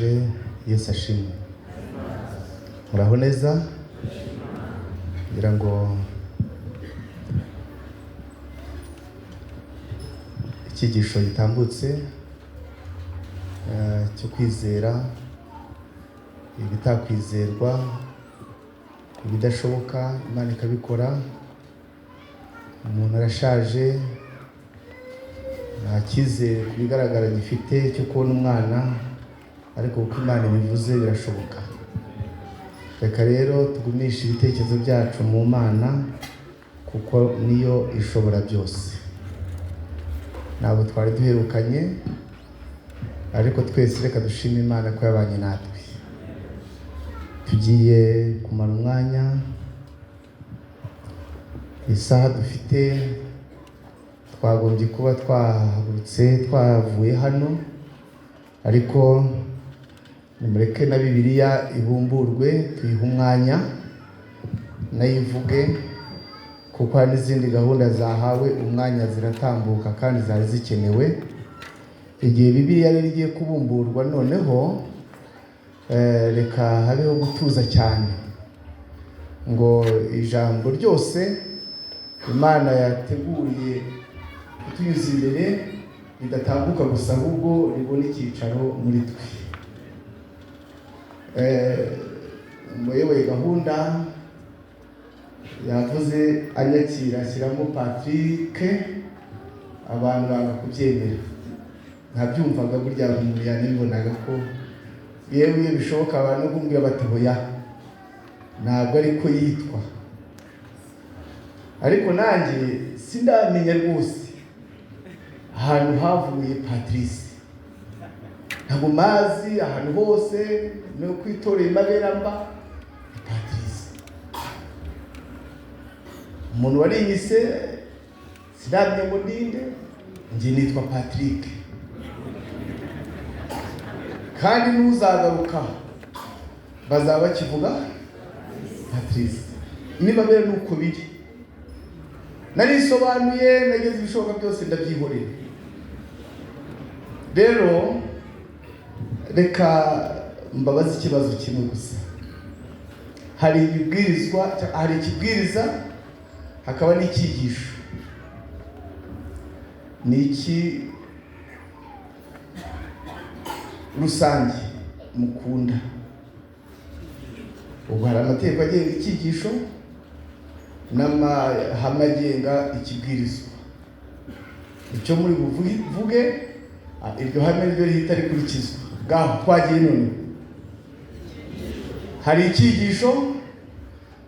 Ndabasuhuje. Yesu ashimwe. Muraho neza. Ngira ngo icyigisho gitambutse cyo kwizera ibitakwizerwa, ibidashoboka Imana ikabikora. Umuntu arashaje, nta cyizere ku bigaragara gifite cyo kubona umwana, ariko kuko Imana ibivuze birashoboka. Reka rero tugumishe ibitekerezo byacu mu Mana, kuko niyo ishobora byose. Ntabwo twari duherukanye, ariko twese reka dushime Imana ko yabanye natwe. Tugiye kumara umwanya, isaha dufite twagombye kuba twahagurutse twavuye hano, ariko nimureke na Bibiliya ibumburwe, tuyihe umwanya nayivuge, kuko hari n'izindi gahunda zahawe umwanya ziratambuka kandi zari zikenewe. Igihe Bibiliya rero igiye kubumburwa noneho, reka habeho gutuza cyane, ngo ijambo ryose Imana yateguriye kutunyuza imbere ridatambuka gusa, ahubwo ribona icyicaro muri twe. Umuyoboye gahunda yavuze anyakira ashyiramo Patrick, abantu banga kubyemera. Ntabyumvaga burya, umuntu yanibonaga ko yewe iyo bishoboka abantu kumbwira bati hoya ntabwo ariko yitwa, ariko nanjye sindamenya rwose ahantu havuye Patrice. Ntabwo mazi ahantu hose no kwitorera imaberamba ni Patrice. Umuntu warinyise sindamenya ngo ndinde, njye nitwa Patrick, kandi n'uzagaruka bazaba bakivuga Patrice. Niba mbere nuko biri, narisobanuye, nageze ibishoboka byose ndabyihorera. Rero reka mbabaze ikibazo kimwe gusa. Hari ibibwirizwa, hari ikibwiriza, hakaba n'icyigisho. Ni iki rusange mukunda? Ubwo hari amategeko agenga icyigisho n'amahame agenga ikibwirizwa. Icyo muri buvuge, iryo hame ryo rihita rikurikizwa. Ngaho twagiye none. Hari icyigisho,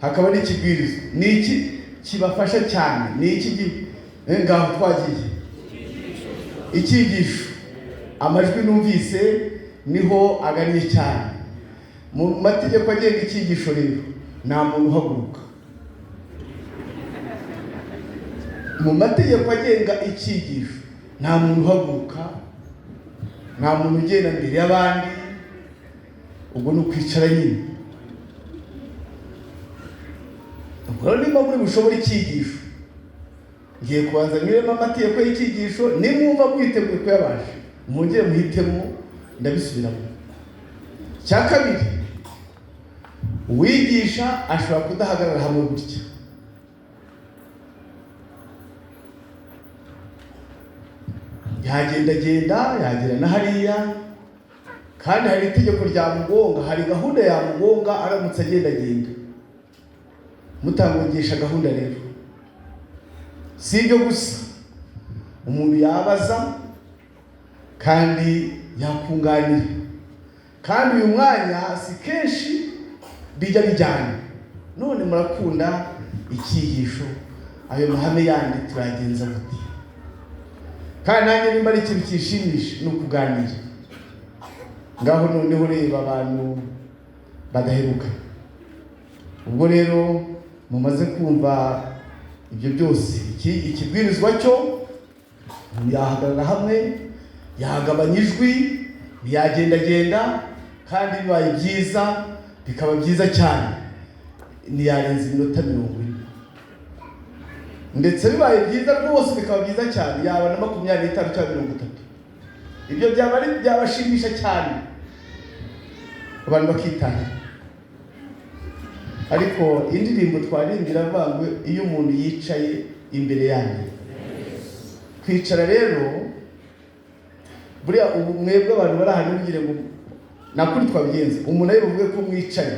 hakaba n'ikibwirizwa. Ni iki kibafasha cyane? Ni iki ngaho twagiye. Icyigisho, amajwi numvise niho agannye cyane. Mu mategeko agenga icyigisho rero nta muntu uhaguruka. Mu mategeko agenga icyigisho nta muntu uhaguruka, nta muntu ugenda imbere y'abandi, ubwo ni ukwicara nyine. Ubwo rero niba muri bushobora icyigisho, ngiye kubanza nyuremo amategeko y'icyigisho, nimwumva mwiteguye kuyabasha mwongere muhitemo, ndabisubiramo. Icya kabiri, uwigisha ashobora kudahagarara hamwe gutya. Yagendagenda, yagera na hariya, kandi hari itegeko rya mugonga, hari gahunda ya mugonga aramutse agendagenda. Mutangongesha gahunda rero. Si ibyo gusa, umuntu yabaza kandi yakunganira, kandi uyu mwanya si kenshi bijya bijyana. None murakunda icyigisho, ayo mahame yandi turagenza gute? Kandi nanjye nimba ari ikintu kishimisha ni ukuganira. Ngaho noneho reba abantu badaheruka. Ubwo rero mumaze kumva ibyo byose, ikibwirizwa cyo umuntu yahagarara hamwe, yagabanya ijwi, ntiyagendagenda, kandi bibaye byiza bikaba byiza cyane ntiyarenza iminota 40, ndetse bibaye byiza rwose bikaba byiza cyane yaba na 25 cyangwa 30. Ibyo byaba ari byabashimisha cyane. Abantu bakitahira. Ariko indirimbo twaririmbira avuga ngo iyo umuntu yicaye imbere yanyu. Kwicara rero, buriya ubu mwebwe abantu bari ahantu ntugire ngo nakuri twabigenza, umuntu ari buvuge ko mwicaye,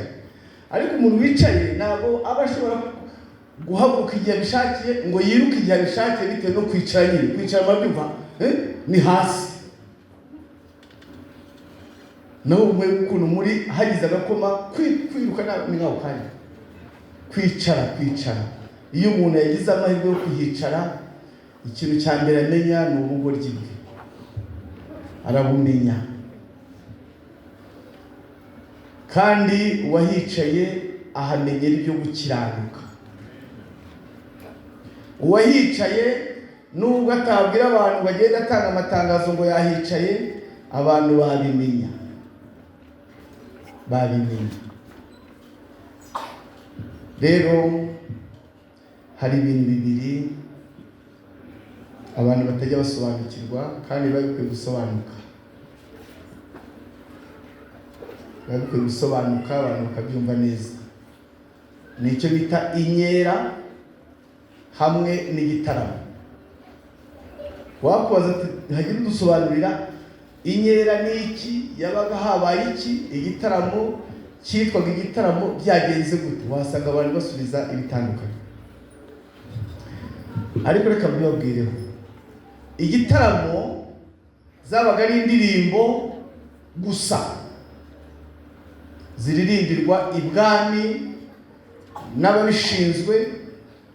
ariko umuntu wicaye ntabwo aba ashobora guhaguruka igihe abishakiye ngo yiruke igihe abishakiye bitewe no kwicara nyine. Kwicara murabyumva, ni hasi. Naho mwebwe ukuntu muri hagize agakoma, kwiruka ni nk'ako kanya. Kwicara, kwicara, iyo umuntu yagize amahirwe yo kuhicara, ikintu cya mbere amenya ni ubugoryi bwe, arabumenya. Kandi uwahicaye ahamenyera ibyo gukiranuka. Uwahicaye nubwo atabwira abantu ngo agende atanga amatangazo ngo yahicaye, abantu babimenya, babimenya. Rero hari ibintu bibiri abantu batajya basobanukirwa kandi biba bikwiye gusobanuka, biba bikwiye gusobanuka abantu bakabyumva neza. Ni icyo bita inkera hamwe n'igitaramo. Wakubaza ati hagire udusobanurira inkera ni iki, yabaga habaye iki, igitaramo cyitwaga igitaramo byagenze gute? Wasanga abantu basubiza ibitandukanye. Ariko reka mbibabwireho, igitaramo zabaga ari indirimbo gusa ziririmbirwa ibwami n'ababishinzwe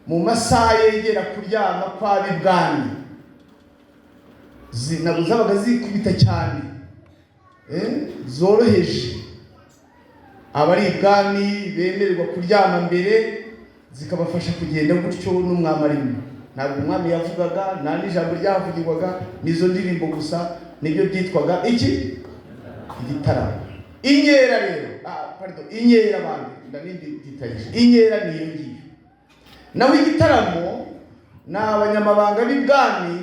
mu masaha yegera kuryama kw'ab'ibwami. Ntabwo zabaga zikubita cyane, zoroheje. Abari ibwami bemererwa kuryama mbere, zikabafasha kugenda gutyo n'umwami arimo. Ntabwo umwami yavugaga, nta n'ijambo ryahavugirwaga, n'izo ndirimbo gusa, nibyo byitwaga iki? Igitaramo. Inkera rero, pardon, inkera bandi ndanindi byitanyije. Inkera ni iyo ngiyo. Naho igitaramo ni abanyamabanga b'ibwami,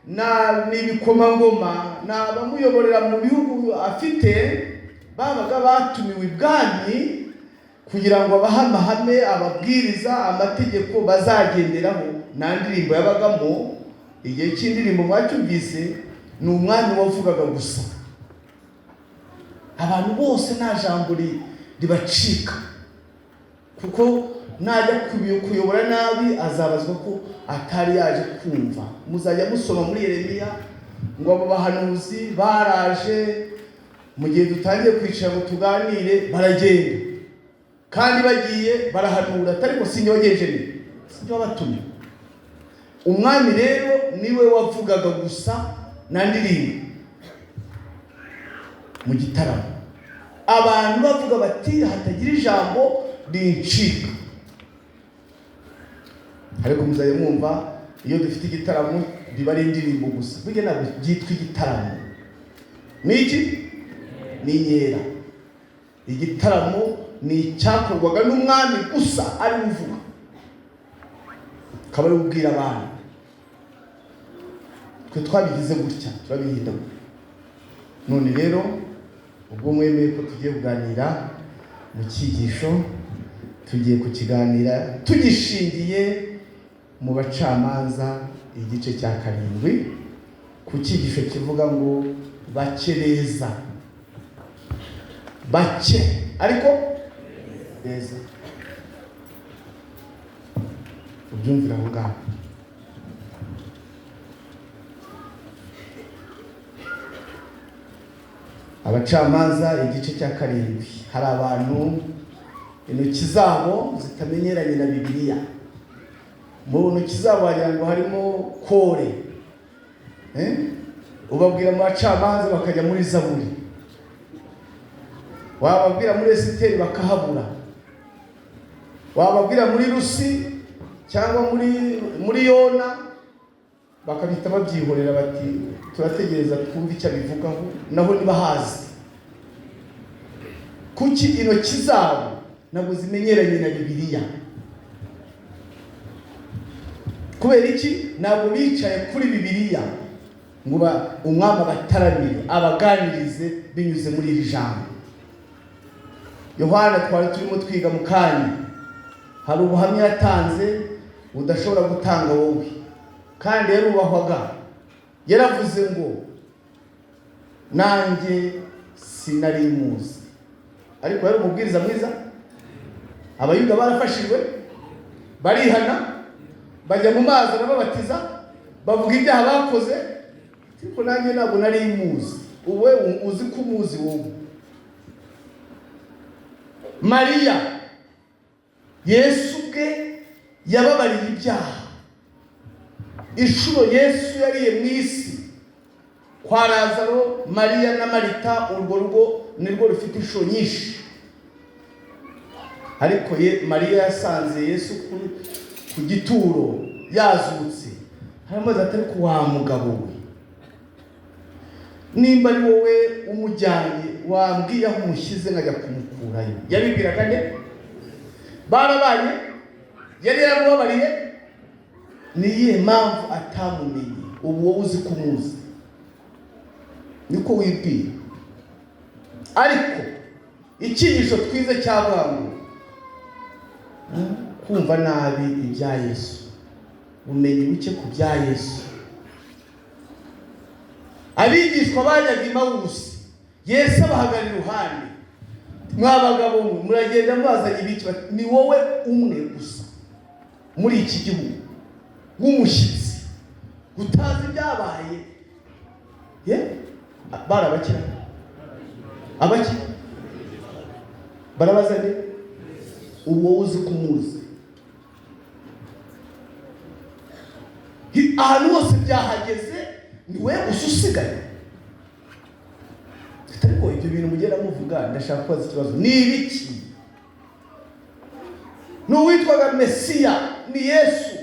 ni ibikomangoma, ni abamuyoborera mu bihugu afite, babaga batumiwe ibwami kugira ngo abahe amahame, ababwiriza, amategeko bazagenderaho. Nta ndirimbo yabagamo. Igihe cy'indirimbo mwacyumvise, ni umwami wavugaga gusa, abantu bose nta jambo ribacika, kuko najya kuyobora nabi azabazwa ko atari yaje kumva. Muzajya musoma muri Yeremiya ngo abo bahanuzi baraje, mu gihe dutangiye kwicara ngo tuganire baragenda, kandi bagiye barahanura, ariko sinjye wagenje ni sinjye wabatumye. Umwami rero niwe wavugaga gusa na ndirimbo mu gitaramo, abantu bavuga bati hatagira ijambo rincika. Ariko muzajya mwumva iyo dufite igitaramo biba ari indirimbo gusa, burya ntabwo byitwa igitaramo. Ni iki? Ni inkera. Igitaramo ni icyakorwaga n'umwami gusa ari uvuga, akaba ari ubwira abantu. Twe twabigize gutya, turabihindagura. None rero ubwo mwemeye ko tugiye kuganira mu cyigisho, tugiye kukiganira tugishingiye mu Bacamanza igice cya 7, ku cyigisho kivuga ngo bake beza. Bake ariko beza. Ubyumvira aho ngaho. Abacamanza igice cya 7, hari abantu intoki zabo zitamenyeranye na Bibiliya. Mu ntoki zabo wagira ngo harimo kore. Ubabwira mu bacamanza bakajya muri Zaburi, wababwira muri Esiteri bakahabura, wababwira muri Rusi cyangwa muri Yona bakabita babyihorera bati turategereza twumve icyo abivugaho, naho nibahazi. Kuki intoki zabo ntabwo zimenyeranye na Bibiliya? Kubera iki? Ntabwo bicaye kuri Bibiliya ngo umwami abataramire, abaganirize binyuze muri iri jambo. Yohana twari turimo twiga mu kanya, hari ubuhamya yatanze udashobora gutanga wowe, kandi yarubahwaga. Yaravuze ngo nanjye sinari muzi, ariko yari umubwiriza mwiza. Abayuda barafashijwe, barihana, bajya mu mazi arababatiza, bavuga ibyaha bakoze, ariko nanjye ntabwo nari muzi. Uwe uzi ko umuzi wowe. Mariya, Yesu ubwe yababariye ibyaha. Inshuro Yesu yariye mu isi kwa Lazaro, Mariya na Marita, urwo rugo nirwo rufite inshuro nyinshi. Ariko Mariya yasanze Yesu ku gituro yazutse, haramubaza ati ariko wa mugabo we, nimba ari wowe umujyanye wambwiye aho umushyize nkajya kumukurayo. Yabibwiraga nde? Barabanye, yari yaramubabariye. Ni iyihe mpamvu atamumenye? Ubu wowe uzi ko umuzi, niko wibwira. Ariko icyigisho twize cya bwangu, kumva nabi ibya Yesu, ubumenyi buke ku bya Yesu. Abigishwa bajyaga Emawusi, Yesu abahagarara iruhande. Mwa bagabo mwe, muragenda mubazanye ibiki? Bati, ni wowe umwe gusa muri iki gihugu w'umushyitsi utazi ibyabaye. Ye, barabakira abaki barabaza nde? Uwo uzi kumuzi. Ahantu hose byahageze, ni we gusa usigaye. Ariko ibyo bintu mugenda muvuga, ndashaka kubaza ikibazo: ni ibiki? Ni uwitwaga Mesiya, ni Yesu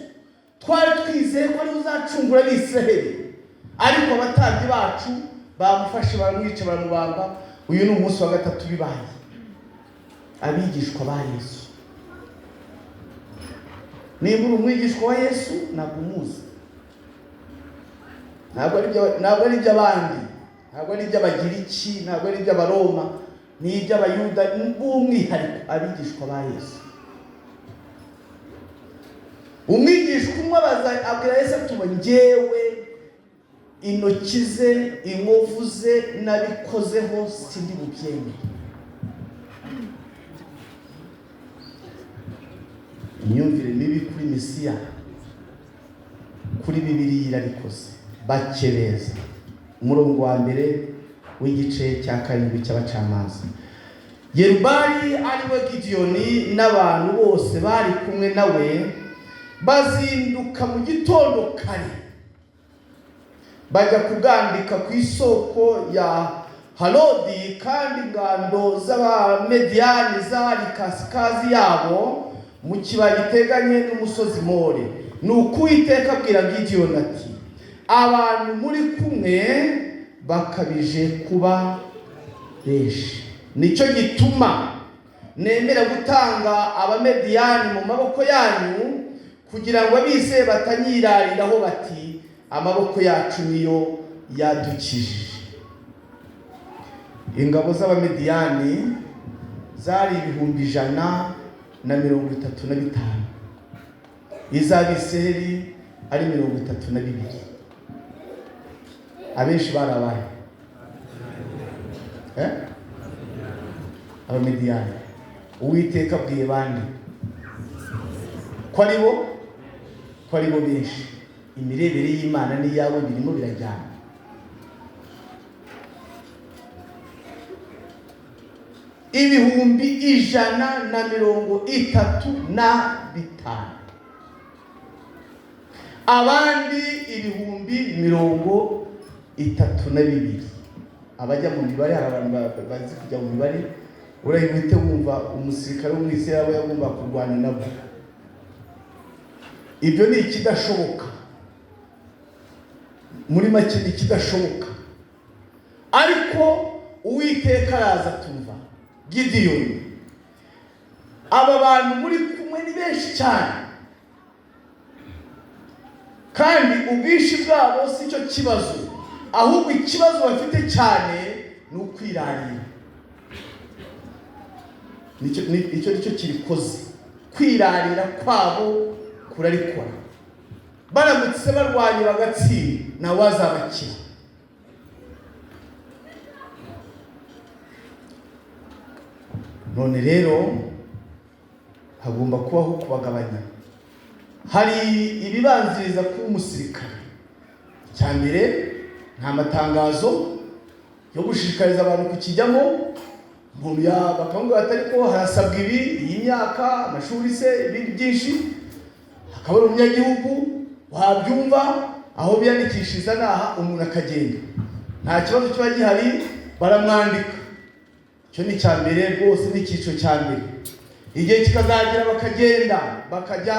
twari twizeye ko ariwe uzacungura Abisiraheli, ariko abatambyi bacu bamufashe baramwica baramubamba. Uyu ni umunsi wa gatatu bibaye. Abigishwa ba Yesu, nimba uri umwigishwa wa Yesu ntabwo umuzi, ntabwo ari iby'abandi, ntabwo ari iby'Abagiriki, ntabwo ari iby'Abaroma, ni iby'Abayuda b'umwihariko, abigishwa ba Yesu. Umwigishwa umwe abaza, abwira Yesu ati njyewe intoki ze, inkovu ze nabikozeho sindi bubyemere. Imyumvire mibi kuri Mesiya, kuri Bibiliya irabikoze. Bakereza umurongo wa mbere w'igice cya 7 cy'abacamanza. Yerubali ari we Gidiyoni n'abantu bose bari kumwe nawe bazinduka mu gitondo kare, bajya kugandika ku isoko ya Harodi, kandi ingando z'Abamediyani zari kasikazi yabo mu kibaya giteganye n'umusozi More. Nuko Uwiteka abwira Gidiyoni ati abantu muri kumwe bakabije kuba benshi, nicyo gituma nemera gutanga Abamediyani mu maboko yanyu, kugira ngo abizeye batanyirariraho bati amaboko yacu niyo yadukijije. Ingabo z'Abamediyani zari 135,000, iz'Abisiraheli ari 32. Abenshi barabaye Abamediyani. Uwiteka abwiye bande ko ari bo benshi. Imirebere y'Imana n'iyawe birimo birajyana. 135,000, abandi 32,000. Abajya mu mibare, hari abantu bazi kujya mu mibare, urahita wumva umusirikare w'umwisirayeli aba yagomba kurwana nabo. Ibyo ni ikidashoboka, muri make ni ikidashoboka. Ariko Uwiteka araza tumva Gidiyoni, aba bantu muri kumwe ni benshi cyane, kandi ubwinshi bwabo si cyo kibazo, ahubwo ikibazo bafite cyane ni ukwirarira. Icyo nicyo kirikoze. Kwirarira kwabo kurarikora. Baramutse barwanye bagatsinda, ntawazabakira. None rero hagomba kubaho kubagabanya. Hari ibibanziriza kuba umusirikare. Icya mbere, nta matangazo yo gushishikariza abantu kukijyamo. Umuntu bakamubwira ati ariko harasabwa ibi, iyi myaka, amashuri se, ibindi byinshi. Hakaba ari umunyagihugu wabyumva, aho biyandikishiriza naha, umuntu akagenda, nta kibazo kiba gihari, baramwandika. Icyo ni icya mbere rwose, ni icyiciro cya mbere. Igihe kikazagera bakagenda bakajya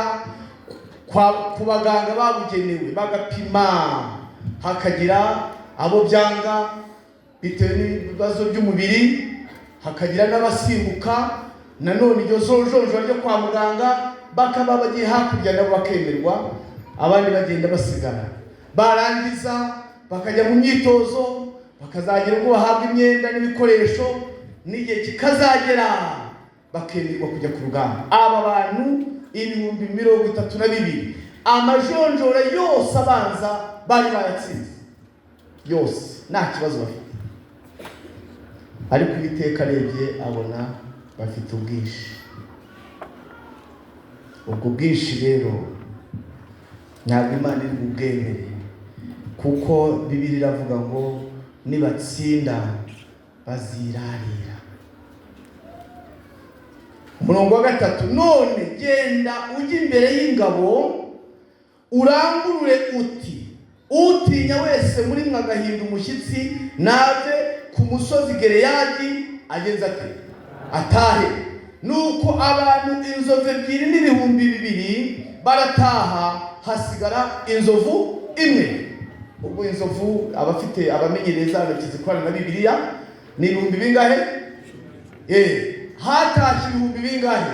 ku baganga babugenewe, bagapima, hakagira abo byanga bitewe n'ibibazo by'umubiri, hakagira n'abasimbuka nanone iryo jonjora ryo kwa muganga, bakaba bagiye hakurya nabo bakemerwa, abandi bagenda basigara. Barangiza bakajya mu myitozo, bakazagira ubwo bahabwa imyenda n'ibikoresho, n'igihe kikazagera bakemerwa kujya ku rugamba. Aba bantu 32,000, amajonjora yose abanza bari bayatsinze yose, nta kibazo bafite. Ariko Uwiteka arebye abona bafite ubwinshi. Ubwo bwinshi rero ntabwo Imana iri bubwemere, kuko Bibiliya iravuga ngo nibatsinda bazirarira. Umurongo wa 3, none genda ujye imbere y'ingabo urangurure uti utinya wese muri mwe agahinda umushyitsi nave ku musozi Gileyadi agenze ate atahe. Nuko abantu inzovu 2 n'ibihumbi 2 barataha, hasigara inzovu imwe. Ubwo inzovu abafite abamenyereza bakizikorana na Bibiliya ni ibihumbi bingahe? Hatashye ibihumbi bingahe?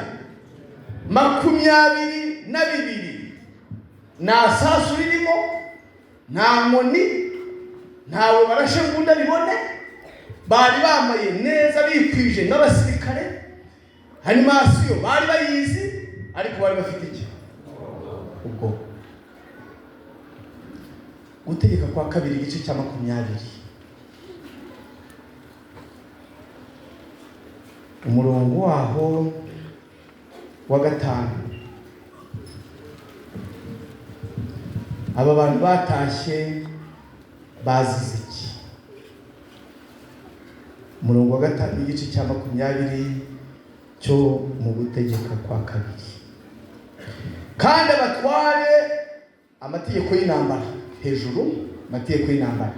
22. Nta sasu ririmo, nta nkoni, ntawe barashe ngo undi abibone. Bari bambaye neza bikwije nk'abasirikare, animasiyo bari bayizi, ariko bari bafite iki? Ubwo Gutegeka kwa kabiri igice cya 20, umurongo waho wa 5. Aba bantu batashye bazize iki? Umurongo wa 5 igice cya 20 cyo mu Gutegeka kwa kabiri. Kandi abatware amategeko y'intambara hejuru, amategeko y'intambara.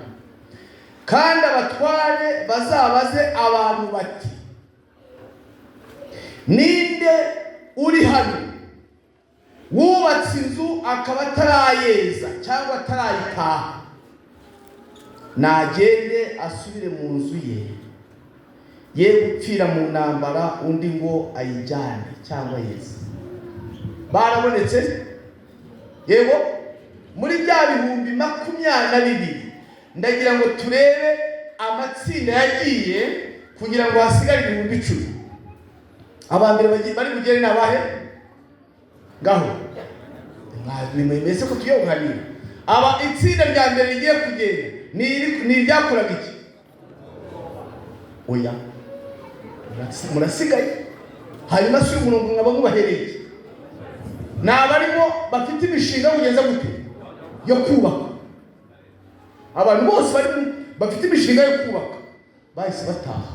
Kandi abatware bazabaze abantu bati ninde uri hano wubatse inzu akaba atarayeza cyangwa atarayitaha, nagende asubire mu nzu ye, ye gupfira mu ntambara undi ngo ayijyane cyangwa yeze. Barabonetse yego muri bya 22,000. Ndagira ngo turebe amatsinda yagiye kugira ngo hasigare 10,000. Abambere bari bugere nabahe ngaho mwese ko tugiye kuganira. Aba itsinda rya mbere rigiye kugenda ni iryakoraga iki? Oya, murasigaye. Hanyuma si umurongo nkaba mubahereye ni abarimo bafite imishinga kugeza gute yo kubaka. Abantu bose bafite imishinga yo kubaka bahise bataha.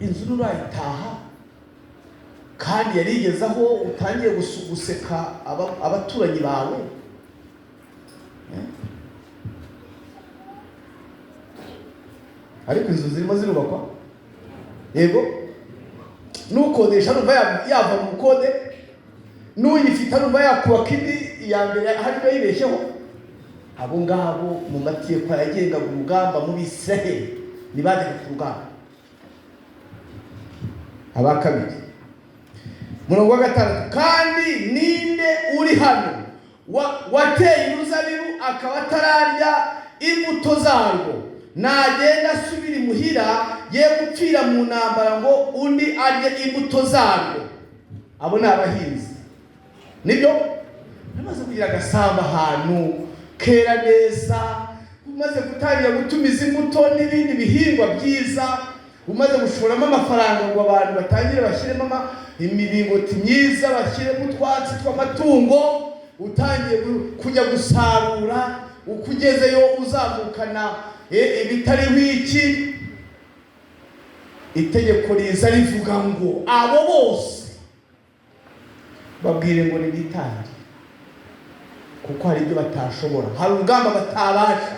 Inzu nurayitaha kandi yarigeze aho utangiye guseka abaturanyi bawe. Ariko inzu zirimo zirubakwa yego, nukodesha numva yava mu bukode, n'uyifite numva yakubaka indi iya mbere harimo yibeshyeho. Abo ngabo mu mateka yagengaga urugamba mu Bisiraheli ntibajyaga ku rugamba. Aba kabiri, murongo wa 6, kandi ninde uri hano wateye uruzabibu akaba atararya imbuto zarwo? Nagenda asubira imuhira, ye gupfira mu ntambara ngo undi arye imbuto zarwo. Abo ni abahinzi, nibyo? Namaze kugira agasamba ahantu kera neza, umaze gutangira gutumiza imbuto n'ibindi bihingwa byiza, umaze gushoramo amafaranga ngo abantu batangire bashyiremo imiringoti myiza, bashyiremo utwatsi tw'amatungo, utangiye kujya gusarura, uko ugezeyo uzamukana ibitariho iki. Itegeko riza rivuga ngo abo bose babwire ngo nibitange, kuko hari ibyo batashobora, hari urugamba batabasha,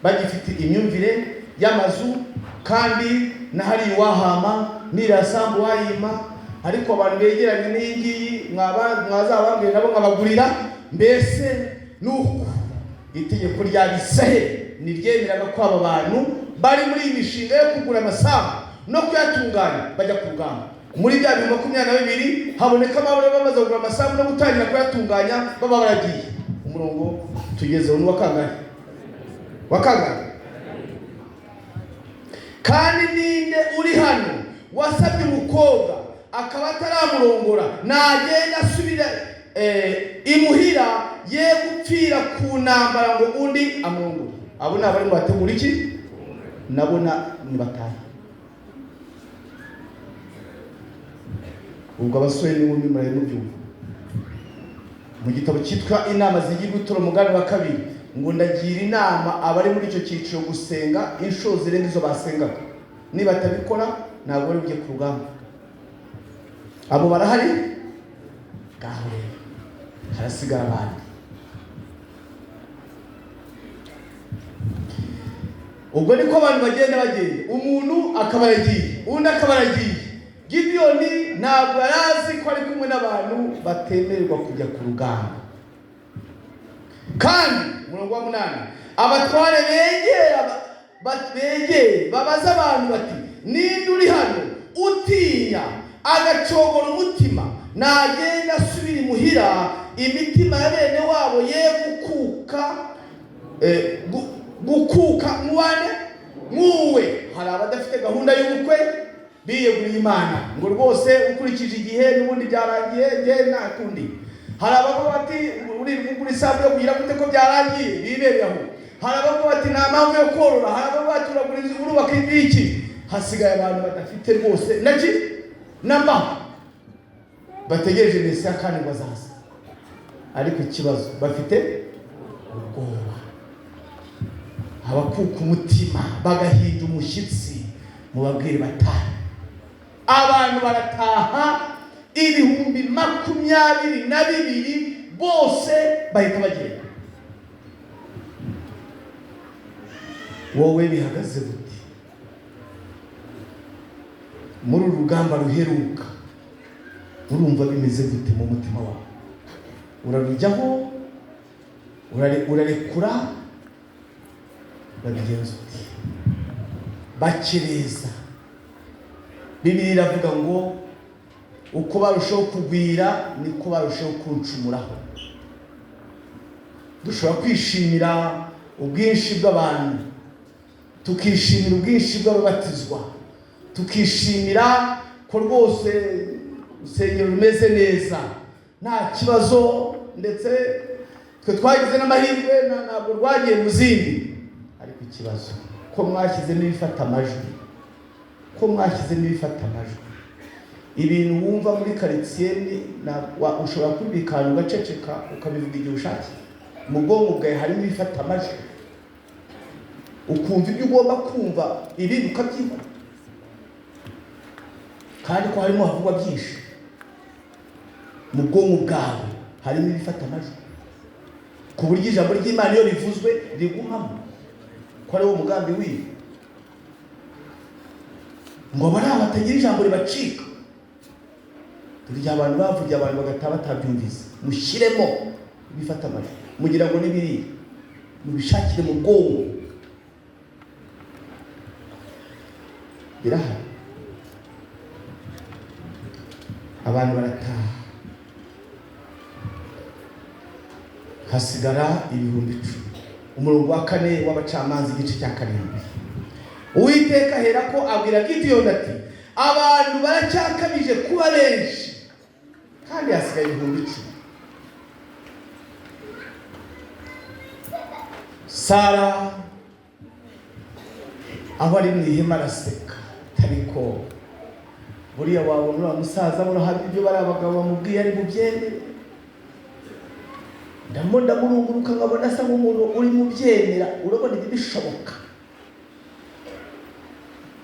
bagifite imyumvire y'amazu, kandi n'ahari iwahama n'irasambu wayima, ariko abantu begeranye n'iyi ngiyi mwazababwira nabo nkabagurira. Mbese nuko itegeko rya Bisiraheli ntiryemeraga ko aba bantu bari muri iyi mishinga yo kugura amasambu no kuyatunganya bajya ku rugamba. Muri bya 2022 habonekamo abari bamaze kugura amasambu no gutangira kuyatunganya, baba baragiye. Umurongo tugezeho ni uwa kangahe? Wa kangahe? Kandi ninde uri hano wasabye umukobwa akaba ataramurongora? Nagenda asubira imuhira, ye gupfira ku ntambara ngo undi amurongore. Abo ni abarimo bategura iki? Nabo ni batanu. Ubwo abasore n'inkumi murabe mubyumva. Mu gitabo cyitwa Inama zigirwa Ituro, umugani wa 2, ngo ndagira inama abari muri icyo cyiciro gusenga inshuro zirenga izo basengaga. Niba batabikora ntabwo bari bujye ku rugamba. Abo barahari? Ngaho rero harasigara abandi. Ubwo niko abantu bagenda bagenda, umuntu akaba aragiye, undi akaba aragiye. Gidiyoni ntabwo yari azi ko ari kumwe n'abantu batemererwa kujya ku rugamba. Kandi umurongo wa 8, abatware begere babaza abantu bati ninde uri hano utinya agacogora umutima? Nagenda asubira imuhira, imitima ya bene wabo ye gukuka nk'uwane nk'uwe. Hari abadafite gahunda y'ubukwe biyeguriye Imana ngo rwose ukurikije igihe n'ubundi byarangiye nge nta kundi. Hari abavuga bati uri kugura isambu yo kugira gute ko byarangiye, bibereye aho. Hari abavuga bati nta mpamvu yo korora. Hari abavuga bati uragura inzu urubaka ibiki. Hasigaye abantu badafite rwose naki namba, bategereje Mesiya kandi ngo azaza, ariko ikibazo bafite ubwoba, abakuka umutima bagahinda umushyitsi. Mubabwire batahe. Abantu barataha 22,000 bose bahita bagenda. Wowe bihagaze gute muri uru rugamba ruheruka? Urumva bimeze gute mu mutima wawe? Urarujyaho? Urarekura? Urabigenza ute? Bakereza. Bibiliya iravuga ngo uko barushaho kugwira niko barushaho kuncumuraho. Dushobora kwishimira ubwinshi bw'abantu, tukishimira ubwinshi bw'ababatizwa, tukishimira ko rwose urusengero rumeze neza nta kibazo, ndetse twe twagize n'amahirwe ntabwo rwagiye mu zindi. Ariko ikibazo ko mwashyizemo ibifata amajwi, ko mwashyizemo ibifata amajwi, ibintu wumva muri karitsiye ushobora kubikana ugaceceka ukabivuga igihe ushakiye. Mu bwonko bwawe harimo ibifata amajwi, ukumva ibyo ugomba kumva, ibindi ukabyibona, kandi ko harimo havugwa byinshi. Mu bwonko bwawe harimo ibifata amajwi, ku buryo ijambo ry'Imana iyo rivuzwe rigumamo, ko ari wo mugambi wiwe, ngo abari aho batagira ijambo ribacika. Turya abantu bavugiye abantu bagataha batabyumvise. Mushyiremo ibifata amajwi, mugira ngo n'ibiriya mubishakire mu bwonko, birahari. Abantu barataha, hasigara 10,000. Umurongo wa 4 w'Abacamanza igice cya 7. Uwiteka ahera ko abwira Gideyoni ati abantu baracyakabije kuba benshi kandi hasigaye 10,000. Sara aho ari mu ihema araseka, ariko buriya wabona uriya musaza murahabi ibyo bari abagabo bamubwiye ari bubyemere. Ndamurunguruka nkabona asa nk'umuntu uri mu byemera, urabona ibi bishoboka.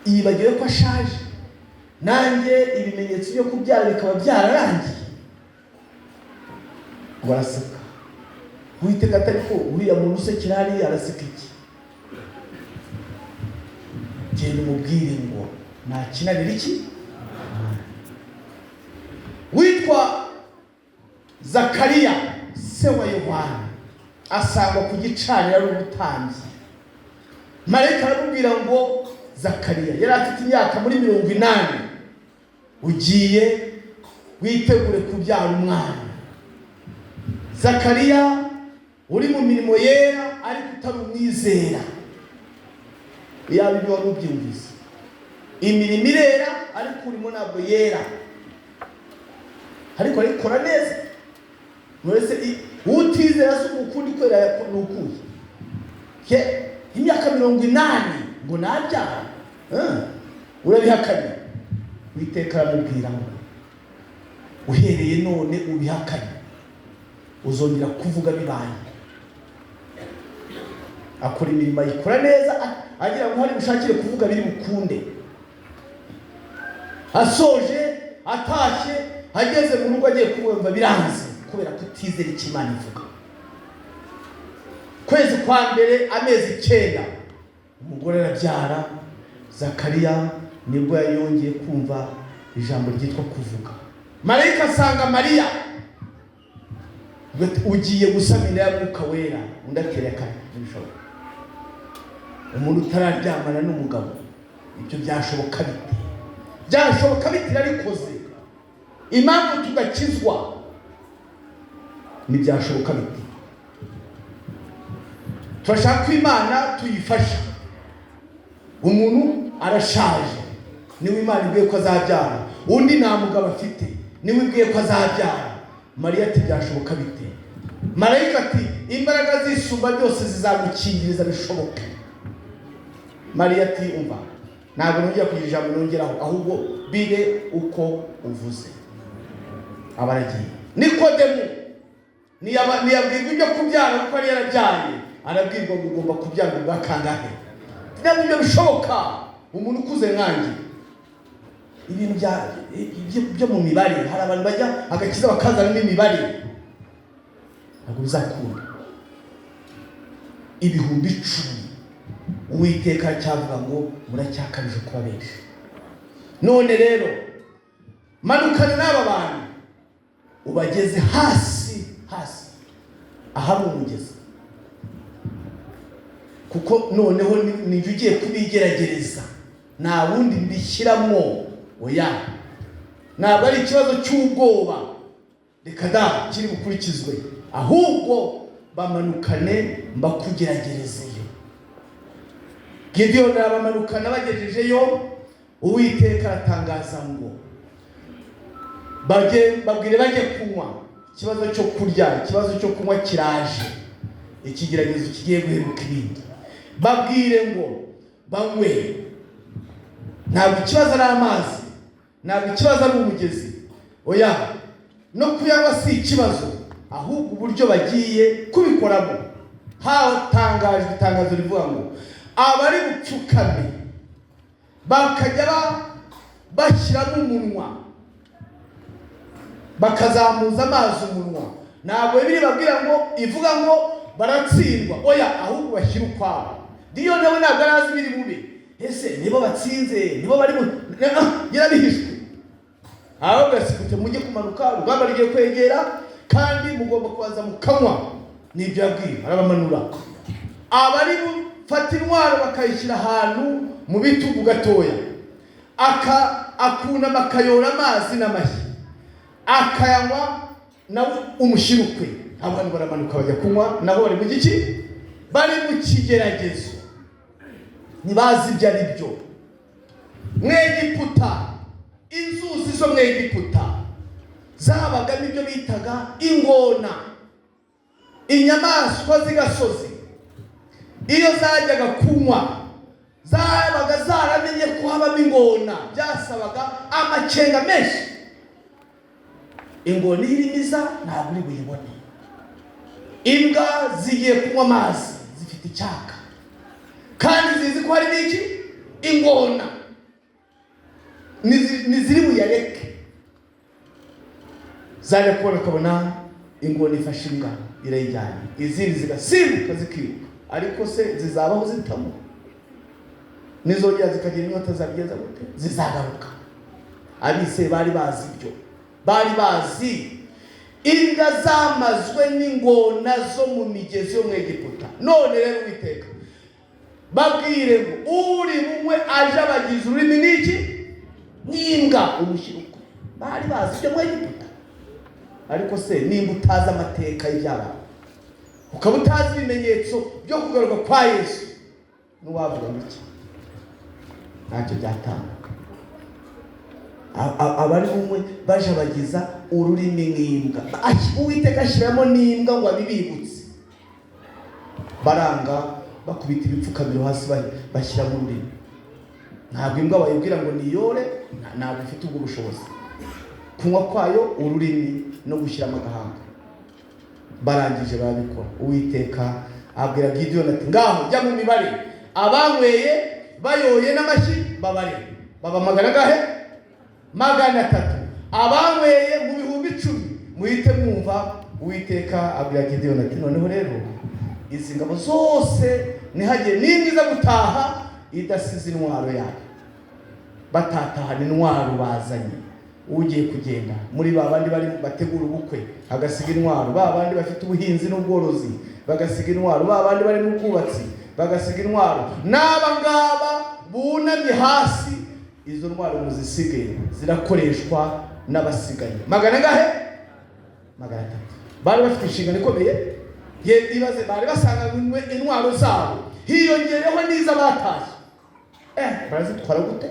Yibagiwe ko ashaje, nanjye ibimenyetso byo kubyara bikaba byararangiye. Ngo araseka. Uwiteka atari ko uriya muntu usekera hariya araseka iki? Genda umubwire ngo ntakinanira iki? Witwa Zakariya se wa Yohana asangwa ku gicaniro ari umutambyi. Marayika aramubwira ngo Zakariya yari afite imyaka muri 80, ugiye witegure kubyara umwana. Zakariya uri mu mirimo yera ariko utari umwizera, yaba ibyo wari ubyumvise, imirimo irera ariko urimo ntabwo yera, ariko arikora neza. Mwese utizera si ukundi kwera ni ukuye imyaka 80 ngo nabyara, urabihakanye. Uwiteka aramubwira ngo uhereye none ubihakanye, uzongera kuvuga bibaye. Akora imirimo ayikora neza, agira ngo hari bushakire kuvuga biri bukunde. Asoje atashye ageze mu rugo agiye kumva biranze kubera kutizera icyo Imana ivuga. Kwezi kwa mbere amezi 9 umugore arabyara. Zakariya nibwo yongeye kumva ijambo ryitwa kuvuga. Marayika asanga Mariya, ugiye gusama inda ya Mwuka Wera. Undi atereka ntibishoboka, umuntu utararyamana n'umugabo ibyo byashoboka bite? Byashoboka bite? Arikoze. Impamvu tudakizwa ntibyashoboka bite? Turashaka ko Imana tuyifasha. Umuntu arashaje niwe Imana ibwiye ko azabyara, undi nta mugabo afite niwe ibwiye ko azabyara. Mariya ati byashoboka bite? Marayika ati imbaraga zisumba byose zizagukingiriza bishoboke. Mariya ati umva, ntabwo nongera kugira ijambo nongeraho, ahubwo bibe uko uvuze. Abaragiye. Nikodemu ntiyabwirwa ibyo kubyara kuko yari yarabyaye, arabwirwa ngo ugomba kubyara ubwa kangahe? Ntabwo ibyo bishoboka, umuntu ukuze nkanjye. Ibintu byo mu mibare, hari abantu bajya agakiza bakazana n'imibare, ntabwo bizakunda. 10,000 Uwiteka cyavuga ngo muracyakabije kuba benshi. None rero manukana n'aba bantu ubageze hasi hasi ahari umugezi, kuko noneho ninjye ugiye kubigeragereza, nta wundi mbishyiramo. Oya, ntabwo ari ikibazo cy'ubwoba, reka da kiri bukurikizwe, ahubwo bamanukane mbakugeragerezeyo. Gideyoni arabamanukana bagejejeyo, Uwiteka aratangaza ngo babwire bajye kunywa. Ikibazo cyo kurya, ikibazo cyo kunywa kiraje, ikigeragezo kigiye guheruka ibindi. Babwire ngo banywe. Ntabwo ikibazo ari amazi, ntabwo ikibazo ari umugezi, oya, no kuyanywa si ikibazo, ahubwo uburyo bagiye kubikoramo. Hatangajwe itangazo rivuga ngo abari bupfukame bakajya bashyiramo umunwa, bakazamuza amazi umunwa. Ntabwo Bibiliya ibabwira ngo ivuga ngo baratsindwa, oya, ahubwo bashyira ukwabo. Diyo nawe ntabwo arazi ibiri bubi, ese nibo batsinze, nibo bari yarabihishwe. Ahubwo asigute mujye kumanuka, urugamba rugiye kwegera kandi mugomba kubanza mukanywa. Nibyo yabwiye, arabamanura. Abari bufata intwaro bakayishyira ahantu mu bitugu gatoya, akunama akayora amazi n'amashyi akayanywa, nawe umushyirukwe. Abantu baramanuka bajya kunywa, naho bari mu giki. Bari mu kigeragezo, ntibazi ibyo ari byo. Mu Egiputa, inzuzi zo mu Egiputa zabagamo ibyo bitaga ingona, inyamaswa z'igasozi. Iyo zajyaga kunywa zabaga zaramenye ko habamo ingona, byasabaga amakenga menshi. Ingona iyo irimo iza ntabwo uri buyibone. Imbwa zigiye kunywa amazi zifite icyaka kandi zizi ko harimo iki? Ingona. Ntiziri buyareke. Zajya kubona ukabona ingona ifashe imbwa irayijyanye, izindi zigasimbuka zikiruka. Ariko se zizabaho zitamo? Nizongera zikagira inyota zabigenza gute? Zizagaruka. Abise bari bazi ibyo, bari bazi imbwa zamazwe n'ingona zo mu migezi yo mu Egiputa. None rero Uwiteka babwire ngo uri bumwe aje abagize ururimi n'iki? N'imbwa, umushyira ukwe. Bari bazi ibyo mu Egiputa. Ariko se nimba utazi amateka y'ibyabaye, ukaba utazi ibimenyetso byo kugaruka kwa Yesu, n'uwavuga ngo iki ntacyo byatanga. Abari bumwe bajabagiza ururimi nk'imbwa, Uwiteka ashyiramo n'imbwa ngo abibibutse. Baranga, bakubita ibipfukamiro hasi, bashyiramo ururimi. Ntabwo imbwa bayibwira ngo niyore, ntabwo ifite ubwo bushobozi. Kunywa kwayo ururimi no gushyiramo agahanga. Barangije barabikora. Uwiteka abwira Gideyoni ati ngaho jya mu mibare, abanyweye bayoye n'amashyi babare, baba magana angahe? 300. Abanyweye mu 10,000 muhite mwumva. Uwiteka abwira Gideyoni ati noneho rero izi ngabo zose ntihagire n'imwe iza gutaha idasize intwaro yayo. Batatahana intwaro bazanye. Ugiye kugenda muri ba bandi bari bategura ubukwe agasiga intwaro, ba bandi bafite ubuhinzi n'ubworozi bagasiga intwaro, ba bandi bari mu bwubatsi bagasiga intwaro, n'aba ngaba bunamye hasi, izo ntwaro muzisige, zirakoreshwa n'abasigaye. Magana angahe? 300. Bari bafite inshingano ikomeye. Ibaze, bari basanganywe intwaro zabo, hiyongereho n'izo batashye. Barazitwara gute?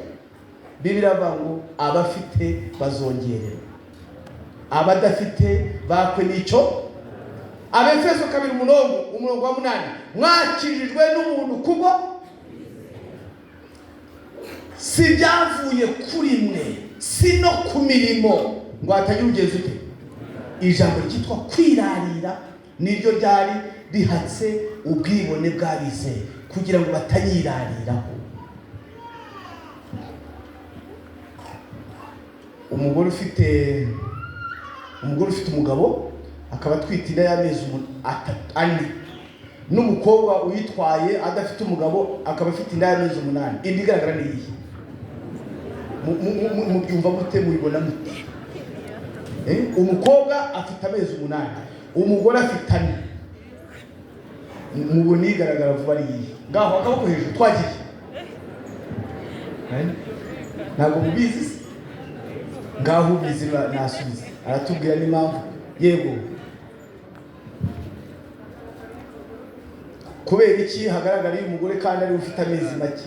Bibiliya iravuga ngo abafite bazongererwa, abadafite bakwe n'icyo. Abefeso 2 umurongo wa 8, mwakijijwe n'ubuntu kubwo, si byavuye kuri mwe, si no ku mirimo, ngo hatagira ugenza ute. Ijambo ryitwa kwirarira niryo ryari rihatse ubwibone bw'abizeye kugira ngo batayirariraho. Umugore ufite umugabo akaba atwite inda y'amezi 4, n'umukobwa uyitwaye adafite umugabo akaba afite inda y'amezi 8, indi igaragara ni iyihe? Mubyumva mute? Mubibona mute? Umukobwa afite amezi 8, umugore afite 4, mubona igaragara vuba ari iyihe? Ngaho akaboko hejuru, twagiye. Ntabwo mubizi se? Ngaho ubizi nasubiza, aratubwira n'impamvu. Yego, kubera iki hagaragara uyu mugore kandi ari ufite amezi make?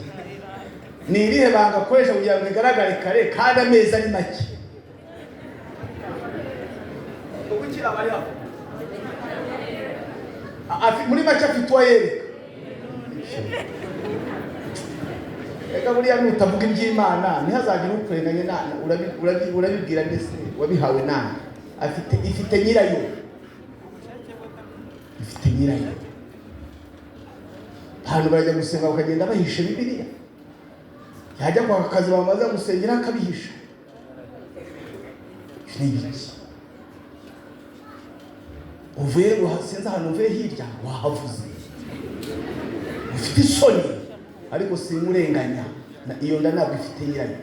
Ni irihe banga akoresha kugira ngo igaragare kare kandi amezi ari make? Muri make afite uwo yereka. Reka buriya nutavuga iby'Imana ntihazagire ukurenganya. Urabibwira ndetse wabihawe nani? Ifite nyirayo, ifite nyirayo. Abantu barajya gusenga bakagenda bahisha Bibiliya, yajya kwaka akazi bamaze gusengera akabihisha. Ni ibiki? Uvuye sinzi ahantu uvuye hirya wahavuze, ufite isoni, ariko simurenganya, iyo nda ntabwo ifite nyirayo.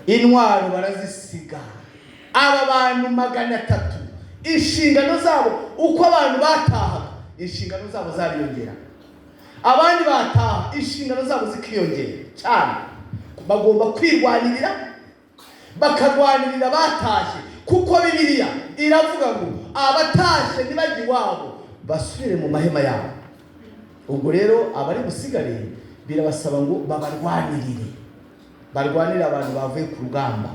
Intwaro barazisiga. Aba bantu 300 inshingano zabo, uko abantu batahaga inshingano zabo zariyongera, abandi bataha inshingano zabo zikiyongera cyane. Bagomba kwirwanirira, bakarwanirira batashye, Kuko Bibiliya iravuga ngo abatashye ntibajye iwabo, basubire mu mahema yabo. Ubwo rero abari busigare birabasaba ngo babarwanirire, barwanire abantu bavuye ku rugamba.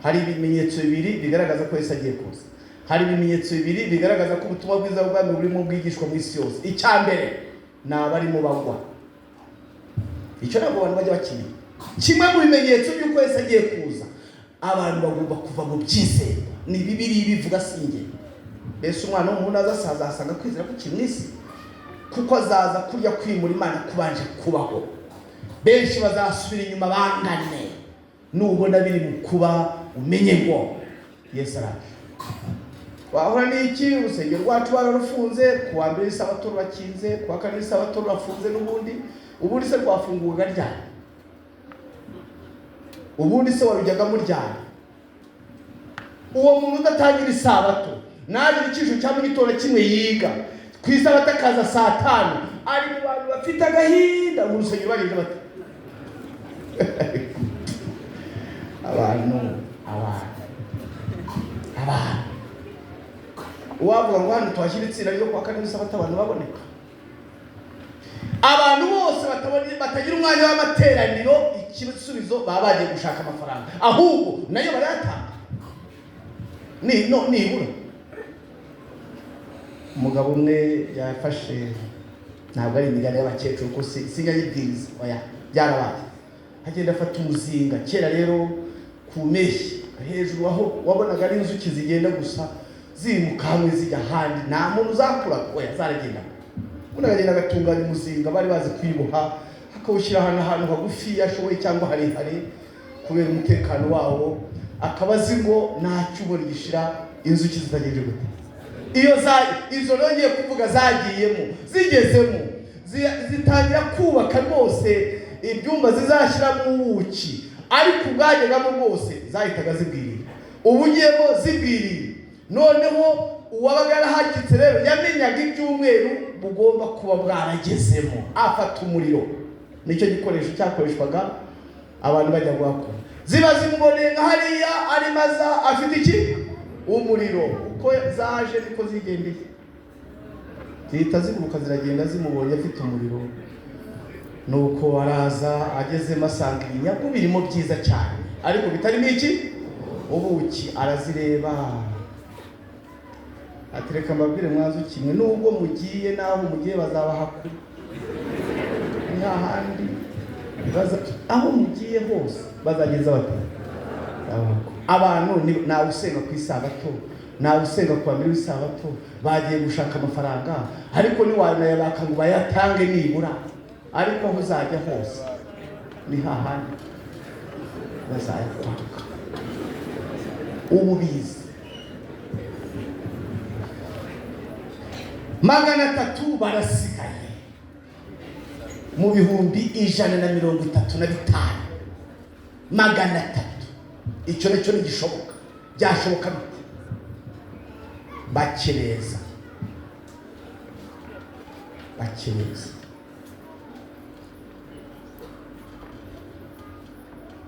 Hari ibimenyetso bibiri bigaragaza ko Yesu agiye kuza. Hari ibimenyetso bibiri bigaragaza ko ubutumwa bwiza bw'ubwami burimo bwigishwa mu isi yose. Icya mbere ni abarimo bagwa. Icyo ntabwo abantu bajya bakimenya. Kimwe mu bimenyetso by'uko Yesu agiye kuza, abantu bagomba kuva mu byizerwa. Ni Bibiliya ibivuga, si njye. Mbese umwana w'umuntu aza azasanga kwizera kukiri mu isi? Kuko azaza kurya kwimura Imana kubanje kubaho. Benshi bazasubira inyuma bangane. Nubona biri mu kuba, umenye ngo Yesu araje. Wahora n'iki? Urusengero rwacu bararufunze, ku wa mbere isabato rurakinze, ku wa kane isabato rurafunze. N'ubundi ubundi se rwafunguwe ryari? Ubundi se warujyagamo ryari? Uwo muntu udatangira isabato, nagira icyisho cya mu gitondo kimwe yiga ku isabato akaza saa 5, ari mu bantu bafite agahinda mu rusengero bageze bate? Abantu uwavuga ngo hano tuhashyira itsinda ryo kuwa kane w'isabato, abantu baboneka. Abantu bose batagira umwanya w'amateraniro, igisubizo baba bagiye gushaka amafaranga, ahubwo nayo barayatanga. Nibura umugabo umwe yafashe, ntabwo ari imigani y'abakecuru kuko sinyayibwiriza, oya, byarabaye. Agenda afata umuzinga. Kera rero ku mpeshyi hejuru aho wabonaga ari inzuki zigenda gusa zimuka hamwe zijya ahandi, nta muntu uzakura, oya, zaragendaga. Umuntu aragenda agatunganya umuzinga, bari bazi kwiboha, akawushyira ahantu hagufi ashoboye cyangwa harehare kubera umutekano wawo, akaba azi ngo nta cyubona gishira inzuki zitagenje gute. Iyo izo nongeye kuvuga zagiyemo, zigezemo zitangira kubaka rwose ibyumba zizashyiramo ubuki, ariko ubwagegamo bwose zahitaga zibwirira. Ubugiyemo zibwirira. Noneho uwabaga yarahakitse rero yamenyaga ibyumweru bugomba kuba bwaragezemo, afata umuriro. Nicyo gikoresho cyakoreshwaga abantu bajya guhakura. Ziba zimuboneye nka hariya arimo aza afite iki? Umuriro. Uko zaje niko zigendeye, zihita ziguruka ziragenda zimubonye afite umuriro. Nuko araza agezemo asanga ibinyagu birimo byiza cyane, ariko bitarimo iki? Ubuki. Arazireba ati reka mbabwire mwanzu kimwe, nubwo mugiye naho mugiye bazabahakura, ni hahandi aho mugiye hose bazageza bate. Abantu ntawe usenga ku isabato, ntawe usenga ku wa mbere w'isabato, bagiye gushaka amafaranga, ariko ntiwanayabaka ngo bayatange nibura, ariko aho uzajya hose ni hahandi bazayakwaka. Ubu bizi 300 barasigaye mu 135,000, 300. Icyo nicyo ntigishoboka. Byashoboka bite? Bakereza, bakereza.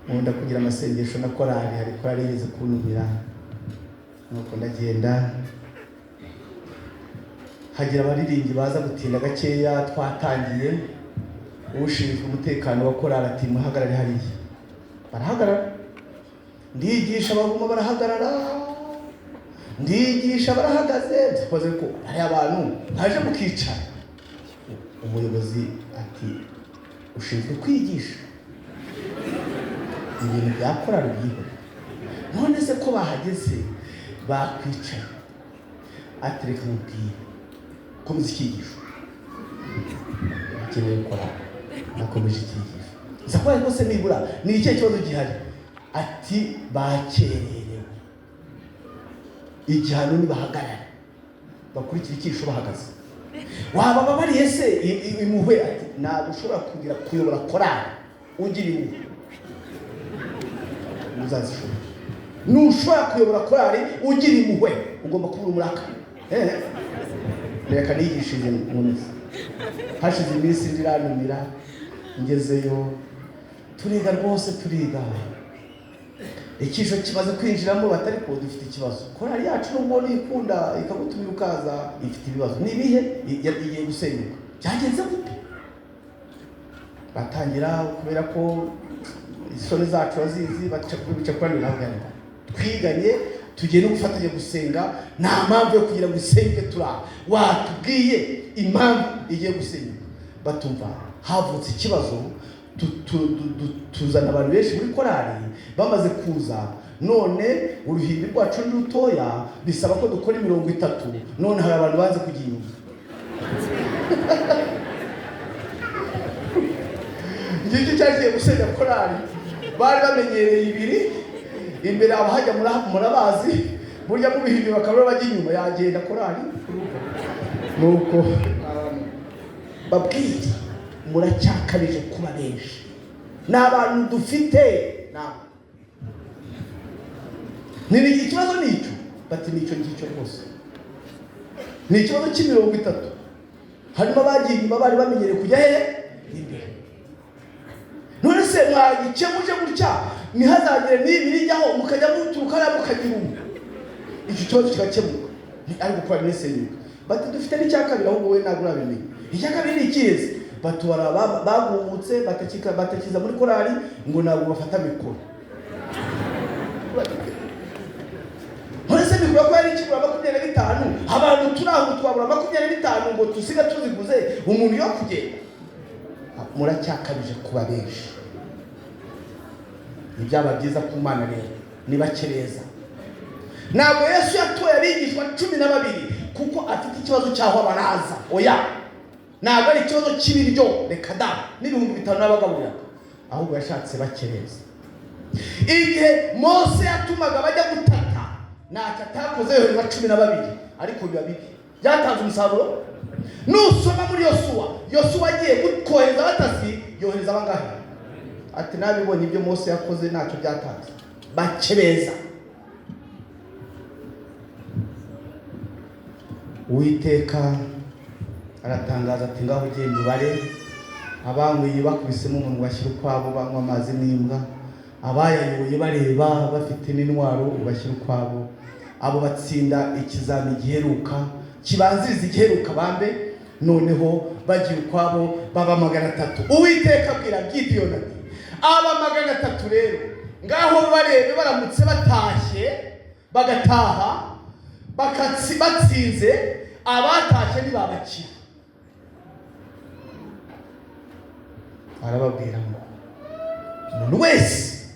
Nkunda kugira amasengesho na korali. Hari korali yigeze kuntumira, nuko ndagenda, hagira abaririmbyi baza gutinda gakeya. Twatangiye, ushinzwe umutekano wa korali ati muhagarare hariya. Barahagarara. Ndigisha baguma barahagarara, ndigisha barahagaze. Dukoze ko hari abantu baje mukicara. Umuyobozi ati ushinzwe kwigisha ibintu bya korali byihuse, none se ko bahageze bakwicaye? Ati reka mubwire, komeza icyigisho. Akeneye gukora, nakomeje icyigisho. Nza kuba rwose nibura ni ikihe kibazo gihari? Ati bakererewe, igihano nibahagarara bakurikira icyigisho bahagaze. Waba babariye se impuhwe? Ati ntabwo ushobora kugira kuyobora korali ugira impuhwe, uzazishobora. Ntushobora kuyobora korali ugira impuhwe, ugomba kuba umuraka. Reka nigishije nkomeza. Hashize iminsi ndiranumira, ngezeyo turiga rwose, turiga. Icyiciro kimaze kwinjiramo, batari ko dufite ikibazo. Korali yacu nubwo nikunda ikagutumira ukaza, ifite ibibazo. Ni ibihe? Igiye gusenyuka. Byagenze gute? Batangira kubera ko isoni zacu bazizi, baca bica kuri nawe twiganye, tugiye no gufatanya gusenga, nta mpamvu yo kugira ngo isenge turaha. Watubwiye impamvu igiye gusenyuka? Batumva havutse ikibazo, tuzana abantu benshi muri korali. Bamaze kuza, none uruhimbi rwacu ni rutoya, bisaba ko dukora imirongo itatu. None hari abantu banze kujya inyuma. Ngiki cyagiye gusenya korali. Bari bamenyereye ibiri imbere, abahajya murabazi, burya mu bihimbi bakaba bajya inyuma, yagenda korali. Nuko babwira, muracyakabije kuba benshi, ni abantu dufite nabo. Ni ikibazo nicyo, bati nicyo ngicyo rwose, ni ikibazo cy'imirongo itatu. Harimo abagiye inyuma bari bamenyereye kujya hehe? Imbere. None se mwagikemuje gutya, ntihazagire n'ibiri ijyaho, mukajya muturuka hariya mukagira umwe, icyo kibazo kigakemuka, ariko korali ntisenyuka. Bati dufite n'icya kabiri, ahubwo wowe ntabwo urabimenya. Icya kabiri ni ikihe? Batubara bagumutse batakiza muri korali, ngo ntabwo bafata mikoro. None se mikoro ko yari ikigura 25, abantu turi aho twabura 25 ngo tusiga tuziguze umuntu yo kugenda? Muracyakabije kuba benshi. Ibyaba byiza ku Mana rero nibakereza. Ntabwo Yesu yatoye abigishwa 12 kuko afite ikibazo cy'aho abaraza. Oya, ntabwo ari ikibazo cy'ibiryo, reka da, n'5000 n'abagaburira, ahubwo yashatse bakereza. Igihe Mose yatumaga bajya gutata, ntacyo atakoze, yohereza 12, ariko biba bibi, byatanze umusaruro. Nusoma muri Yosuwa, Yosuwa agiye kohereza abatasi, yohereza abangahe? Ati nabibonye ibyo Mose yakoze, ntacyo byatanze. Bakebeza. Uwiteka aratangaza ati ngaho ugenda ubare abanyweye bakubisemo umuntu bashyira ukwabo, banywa amazi n'imbwa, abayayoboye bareba bafite n'intwaro ubashyira ukwabo, abo batsinda ikizami giheruka kibanziriza igiheruka bambe, noneho bagiye ukwabo baba 300. Uwiteka abwira Gidiyoni ati aba 300 rero ngaho barebe, baramutse batashye bagataha batsinze, abatashye ntibabakira. Arababwira ngo umuntu wese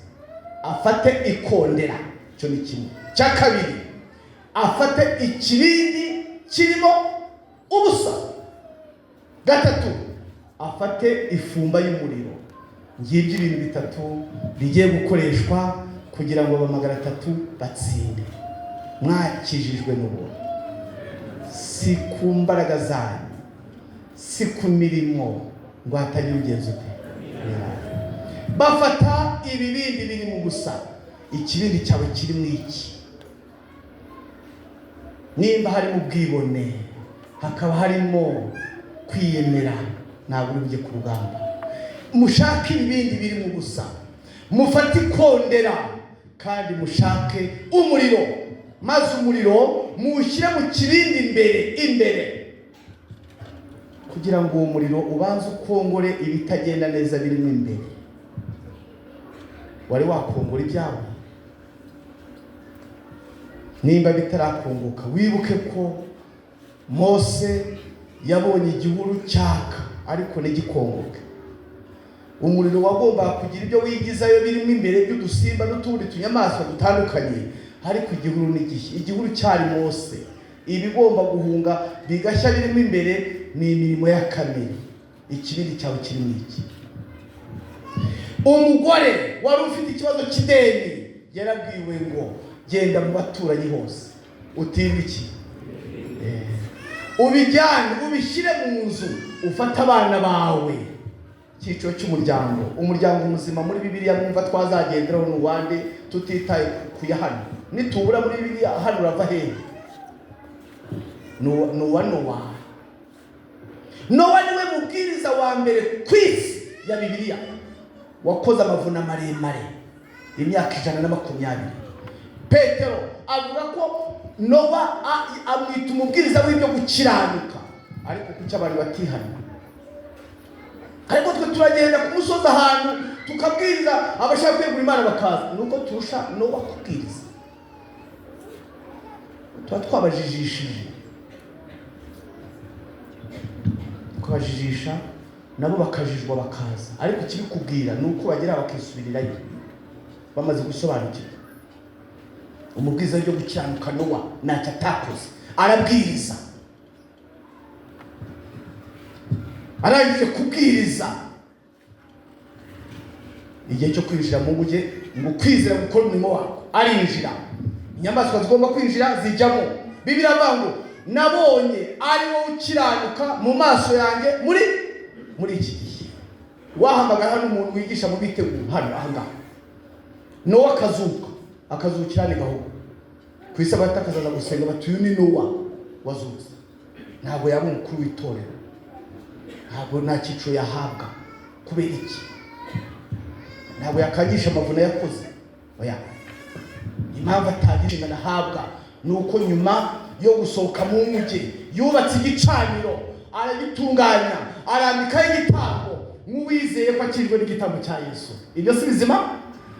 afate ikondera, icyo ni kimwe. Cya kabiri, afate ikibindi kirimo ubusa. Gatatu, afate ifumba y'umuriro. Ngibyo ibintu bitatu bigiye gukoreshwa kugira ngo aba 300 batsinde. Mwakijijwe n'ubuntu, si ku mbaraga zanyu, si ku mirimo, ngo hatagira ugenzi ute. Bafata ibibindi biri mu busa. Ikibindi cyawe kirimo iki? Nimba harimo ubwibone, hakaba harimo kwiyemera, ntabwo uri bujye ku rugamba. Mushake ibibindi biri mu busa, mufate ikondera, kandi mushake umuriro, maze umuriro muwushyire mu kibindi imbere imbere, kugira ngo uwo muriro ubanze ukongore ibitagenda neza birimo imbere. Wari wakongora ibyawe? Nimba bitarakongoka, wibuke ko Mose yabonye igihuru cyaka ariko ntigikongoke. Umuriro wagombaga kugira ibyo wigizayo birimo imbere by'udusimba n'utundi tunyamaswa dutandukanye, ariko igihuru n'igihe igihuru cyari Mose. Ibigomba guhunga bigashya birimo imbere ni imirimo ya kamere. Ikibindi cyawe kirimo iki? Umugore wari ufite ikibazo cy'ideni yarabwiwe ngo genda mu baturanyi hose utirwe iki, ubijyane ubishyire mu nzu, ufate abana bawe. Icyiciro cy'umuryango, umuryango muzima muri Bibiliya mwumva twazagenderaho n'uwande, tutitaye kuya hano. Nitubura muri Bibiliya hano urava hehe? Nuwa Nowa. Nowa niwe mubwiriza wa mbere ku isi ya Bibiliya wakoze amavuna maremare. Imyaka 120. Petero avuga ko Nowa amwita umubwiriza w'ibyo gukiranuka, ariko kuki abantu batihana? Ariko twe turagenda ku musozi ahantu tukabwiriza, abashaka kwegura Imana bakaza. Nuko turusha Nowa kubwiriza, tuba twabajijishije, tukabajijisha nabo bakajijwa bakaza. Ariko ikibikubwira ni uko bagera bakisubirirayo bamaze gusobanukirwa. Umubwiriza w'ibyo gukiranuka Nowa ntacyo atakoze, arabwiriza. Arangije kubwiriza, igihe cyo kwinjira mu nkuge, ngo kwizera gukora umurimo wako, arinjira. Inyamaswa zigomba kwinjira zijyamo. Bibiliya iravuga ngo nabonye ari wowe ukiranuka mu maso yanjye muri iki gihe. Wahamagara hano umuntu wigisha mu biteguro hano aha ngaha, Nowa akazuka, akazukira ni gahugu ku isabato, akazaza gusenga, bati uyu ni Nowa wazutse. Ntabwo yaba umukuru w'itorero, ntabwo nta cyiciro yahabwa. Kubera iki? Ntabwo yakangisha amavuna yakoze. Oya, impamvu atagira inshingano ahabwa ni uko nyuma yo gusohoka mu nkuge yubatse igicaniro, aragitunganya, arambikaho igitambo nk'uwizeye ko akijwe n'igitambo cya Yesu. Ibyo si bizima?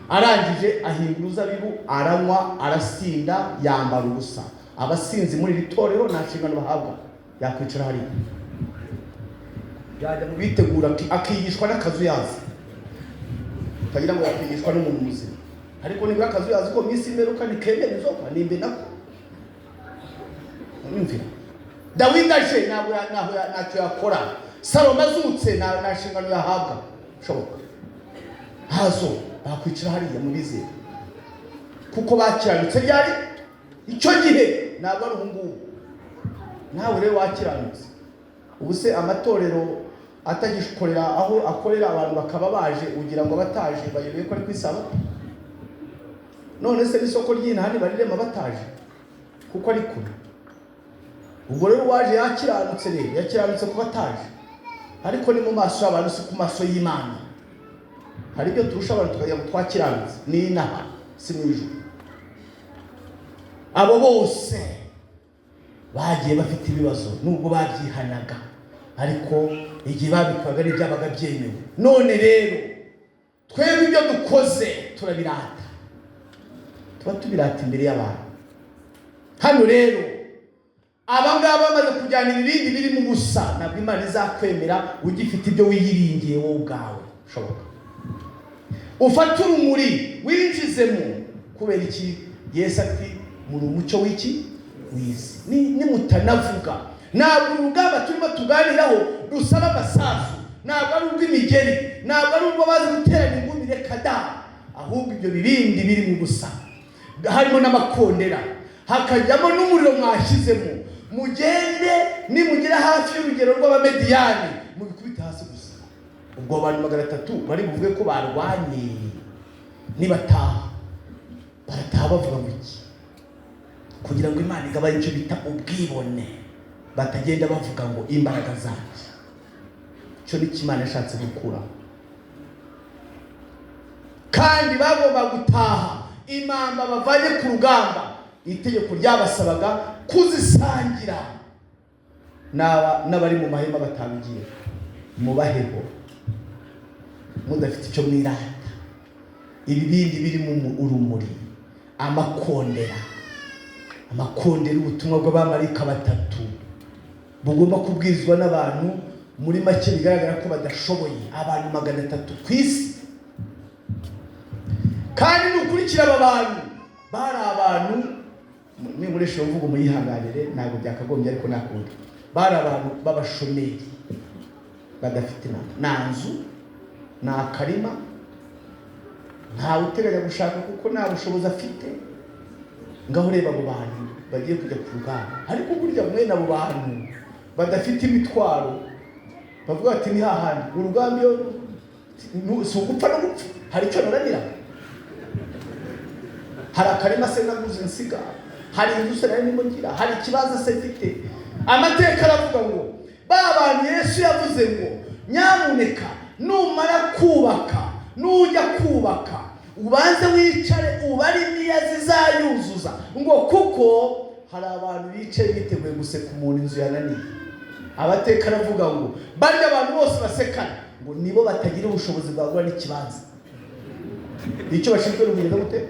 Arangije ahinga uruzabibu, aranywa, arasinda, yambara ubusa. Abasinzi muri iri torero nta nshingano bahabwa, yakwicara hariya, yajya mu bitegura, akigishwa n'akazuyazi, utagira ngo yakwigishwa n'umuntu muzima. Ariko nibura akazuyazi ko minsi imperuka nikemera inzoka nimbe nako nyumvira. Dawidi aje ntabwo ntacyo yakora. Salomo azutse nta nshingano yahabwa shoboka, ntazo. Bakwicara hariya mu bizera kuko bakiranutse ryari icyo gihe, ntabwo ari ubu ngubu. Nawe rero wakiranutse. Ubu se amatorero atagikorera aho akorera, abantu bakaba baje, ugira ngo bataje bayobewe ko ari ku isabato? None se n'isoko ry'inahani barirema bataje kuko ari kure? Ubwo rero uwaje yakiranutse, rero yakiranutse kuba ataje, ariko ni mu maso y'abantu, si ku maso y'Imana. Hari ibyo turusha abantu tukagira ngo twakiranutse, ni inaha, si mu ijuru. Abo bose bagiye bafite ibibazo nubwo babyihanaga, ariko igihe babikoraga n'ibyabaga byemewe. None rero twebwe ibyo dukoze turabirata, tuba tubirata imbere y'abantu. Hano rero aba ngaba bamaze kujyana ibibindi birimo ubusa, ntabwo Imana izakwemera ugifite ibyo wiyiringiye wowe ubwawe. Shoboka ufate urumuri winjizemo. Kubera iki? Yesu ati muri umucyo w'iki w'isi. Nimutanavuga, ntabwo urugamba turimo tuganiraho rusaba amasasu, ntabwo ari urw'imigeri, ntabwo ari urwo bazi guterana ingumi, reka da. Ahubwo ibyo bibindi biri mu busa, harimo n'amakondera, hakajyamo n'umuriro mwashyizemo, mugende nimugera hafi y'urugero rw'Abamediyani mubikubite hasi gusa. Ubwo abantu 300 bari buvuge ko barwanye, nibataha barataha bavuga ngo iki? Kugira ngo Imana igabanye icyo bita ubwibone, batagenda bavuga ngo imbaraga zacu. Icyo ni cyo Imana yashatse gukuraho. Kandi bagomba gutaha impamba bavanye ku rugamba, itegeko ryabasabaga kuzisangira n'abari mu mahema batabigiye. Mubaheho mudafite icyo mwirata. Ibibindi birimo urumuri, amakondera, amakondera, ubutumwa bw'abamarayika batatu bugomba kubwirizwa n'abantu muri make bigaragara ko badashoboye, abantu 300 ku isi. Kandi nukurikira aba bantu, bari abantu, ninkoresha mvugo muyihanganire, ntabwo byakagombye ariko nakundi, bari abantu b'abashomeri badafite inama, nta nzu, nta karima, ntawe uteganya gushaka kuko nta bushobozi afite. Ngaho ureba abo bantu bagiye kujya ku rugamba. Ariko burya mwene abo bantu badafite imitwaro bavuga bati ni hahandi urugamba, iyo si ugupfa no gupfa, hari icyo naranira, hari akarima se naguze nsiga, hari inzu se nari ndimo ngira, hari ikibazo se mfite. Amateka aravuga ngo ba bantu Yesu yavuze ngo nyamuneka numara kubaka, nujya kubaka Ubanze wicare ubare imiya zizayuzuza, ngo kuko hari abantu bicaye biteguye guseka umuntu inzu yananiye. Abateka aravuga ngo barya abantu bose basekana ngo nibo batagira ubushobozi bwagura n'ikibanza. Icyo bashinzwe ni ukugenda gute?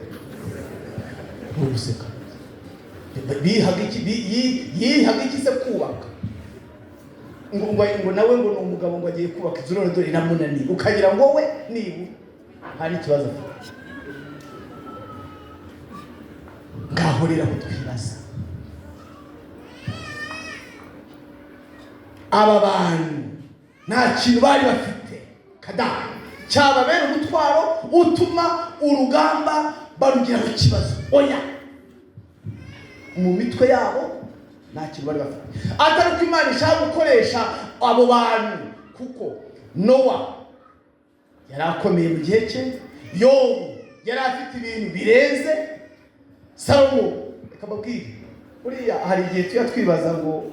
Ni uguseka. Bihaga iki? Yihaga iki se kubaka? Ngo nawe ngo ni umugabo ngo agiye kubaka inzu none dore inamunaniye, ukagira ngo we nibura hari ikibazo afite. Ngaho rero aho twibaza, aba bantu nta kintu bari bafite kada cyababera umutwaro utuma urugamba barugiraho ikibazo. Oya, mu mitwe yabo nta kintu bari bafite, atari uko Imana ishaka gukoresha abo bantu, kuko Nowa yari akomeye mu gihe cye, Yobu yari afite ibintu birenze, Salomo. Reka mbabwire, buriya hari igihe tujya twibaza ngo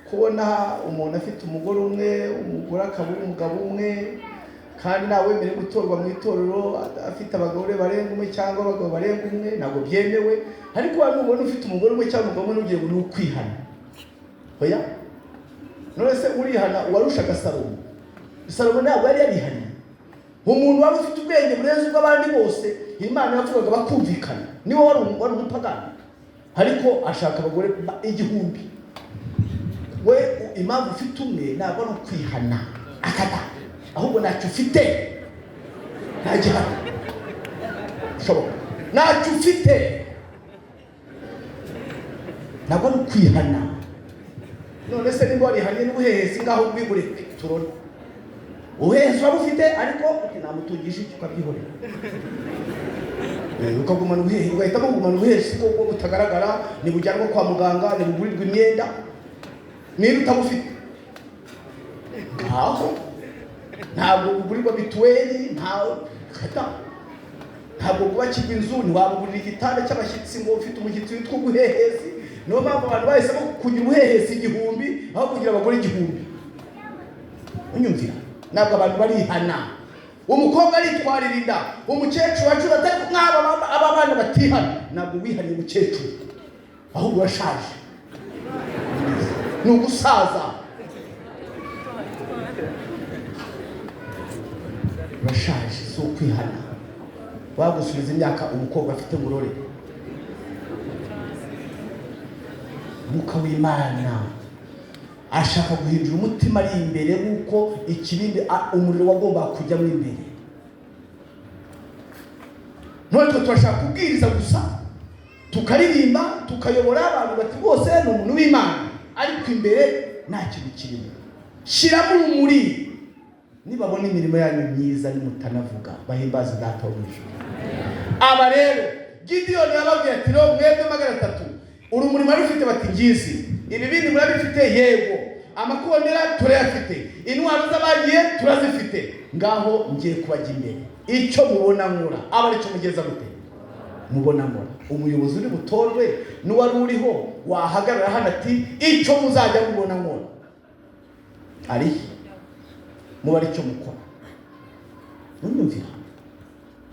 kubona umuntu afite umugore umwe, umugore akaba umugabo umwe, kandi ntawemerewe gutorwa mu itorero afite abagore barenga umwe cyangwa abagabo barenga umwe, ntabwo byemewe. Ariko waba ubona ufite umugore umwe cyangwa umugabo umwe n'ugiye ngo ni ukwihana. Oya, none se urihana uwarushaga Salomo? Salomo ntabwo yari yarihaniye. Umuntu wari ufite ubwenge burenze ubw'abandi bose, Imana yavugaga bakumvikana, niwe wari umupagani, ariko ashaka abagore 1000. We impamvu ufite umwe ntabwo ari ukwihana akada, ahubwo ntacyo ufite, nta gihano ushoboka, ntacyo ufite, ntabwo ari ukwihana. None se niba warihaniye n'ubuhehesi, ngaho ubwigureke turore. Ubuhehesi waba ufite ariko namutungisha iki, ukabyihorera, ukagumana ubuhehesi, ugahitamo kugumana ubuhehesi bwo butagaragara, ntibujyanwa kwa muganga, ntibugurirwa imyenda, niba utabufite ngaho ntabwo bugurirwa mituweli, ntabwo bwubakirwa inzu, ntiwabugurira igitanda cy'abashyitsi ngo ufite umushyitsi witwa ubuhehesi. Niyo mpamvu abantu bahisemo kugira ubuhehesi 1000 aho kugira abagore 1000. Unyumvira? Ntabwo abantu barihana. Umukobwa aritwarira inda, umukecuru acuza atari mwaba aba bana batihana. Ntabwo wihariye umukecuru, ahubwo urashaje, ni ugusaza, urashaje, si ukwihana. Wagusubiza imyaka umukobwa afite ngurore. Umwuka w'Imana ashaka guhindura umutima ari imbere, nk'uko ikibindi umuriro wagombaga kujyamo imbere. None twe turashaka kubwiriza gusa, tukaririmba, tukayobora abantu bati bose ni umuntu w'Imana, ariko imbere nta kintu kirimo. Shyiramo urumuri, nibabona imirimo yanyu myiza nimutanavuga bahimbaze Data wo mu ijuru. Aba rero Gidiyoni yababwiye ati rero mwebwe 300 urumuri murabifite, bati ngizi, ibi bindi murabifite, yego, amakondera turayafite, intwaro z'abagiye turazifite, ngaho ngiye kubajya imbere, icyo mubona nkora aba aricyo mugeza gute mubona nkora. Umuyobozi uri butorwe n'uwari uriho wahagarara hano ati icyo muzajya mubona nkora ari muba aricyo mukora. Unyumvira?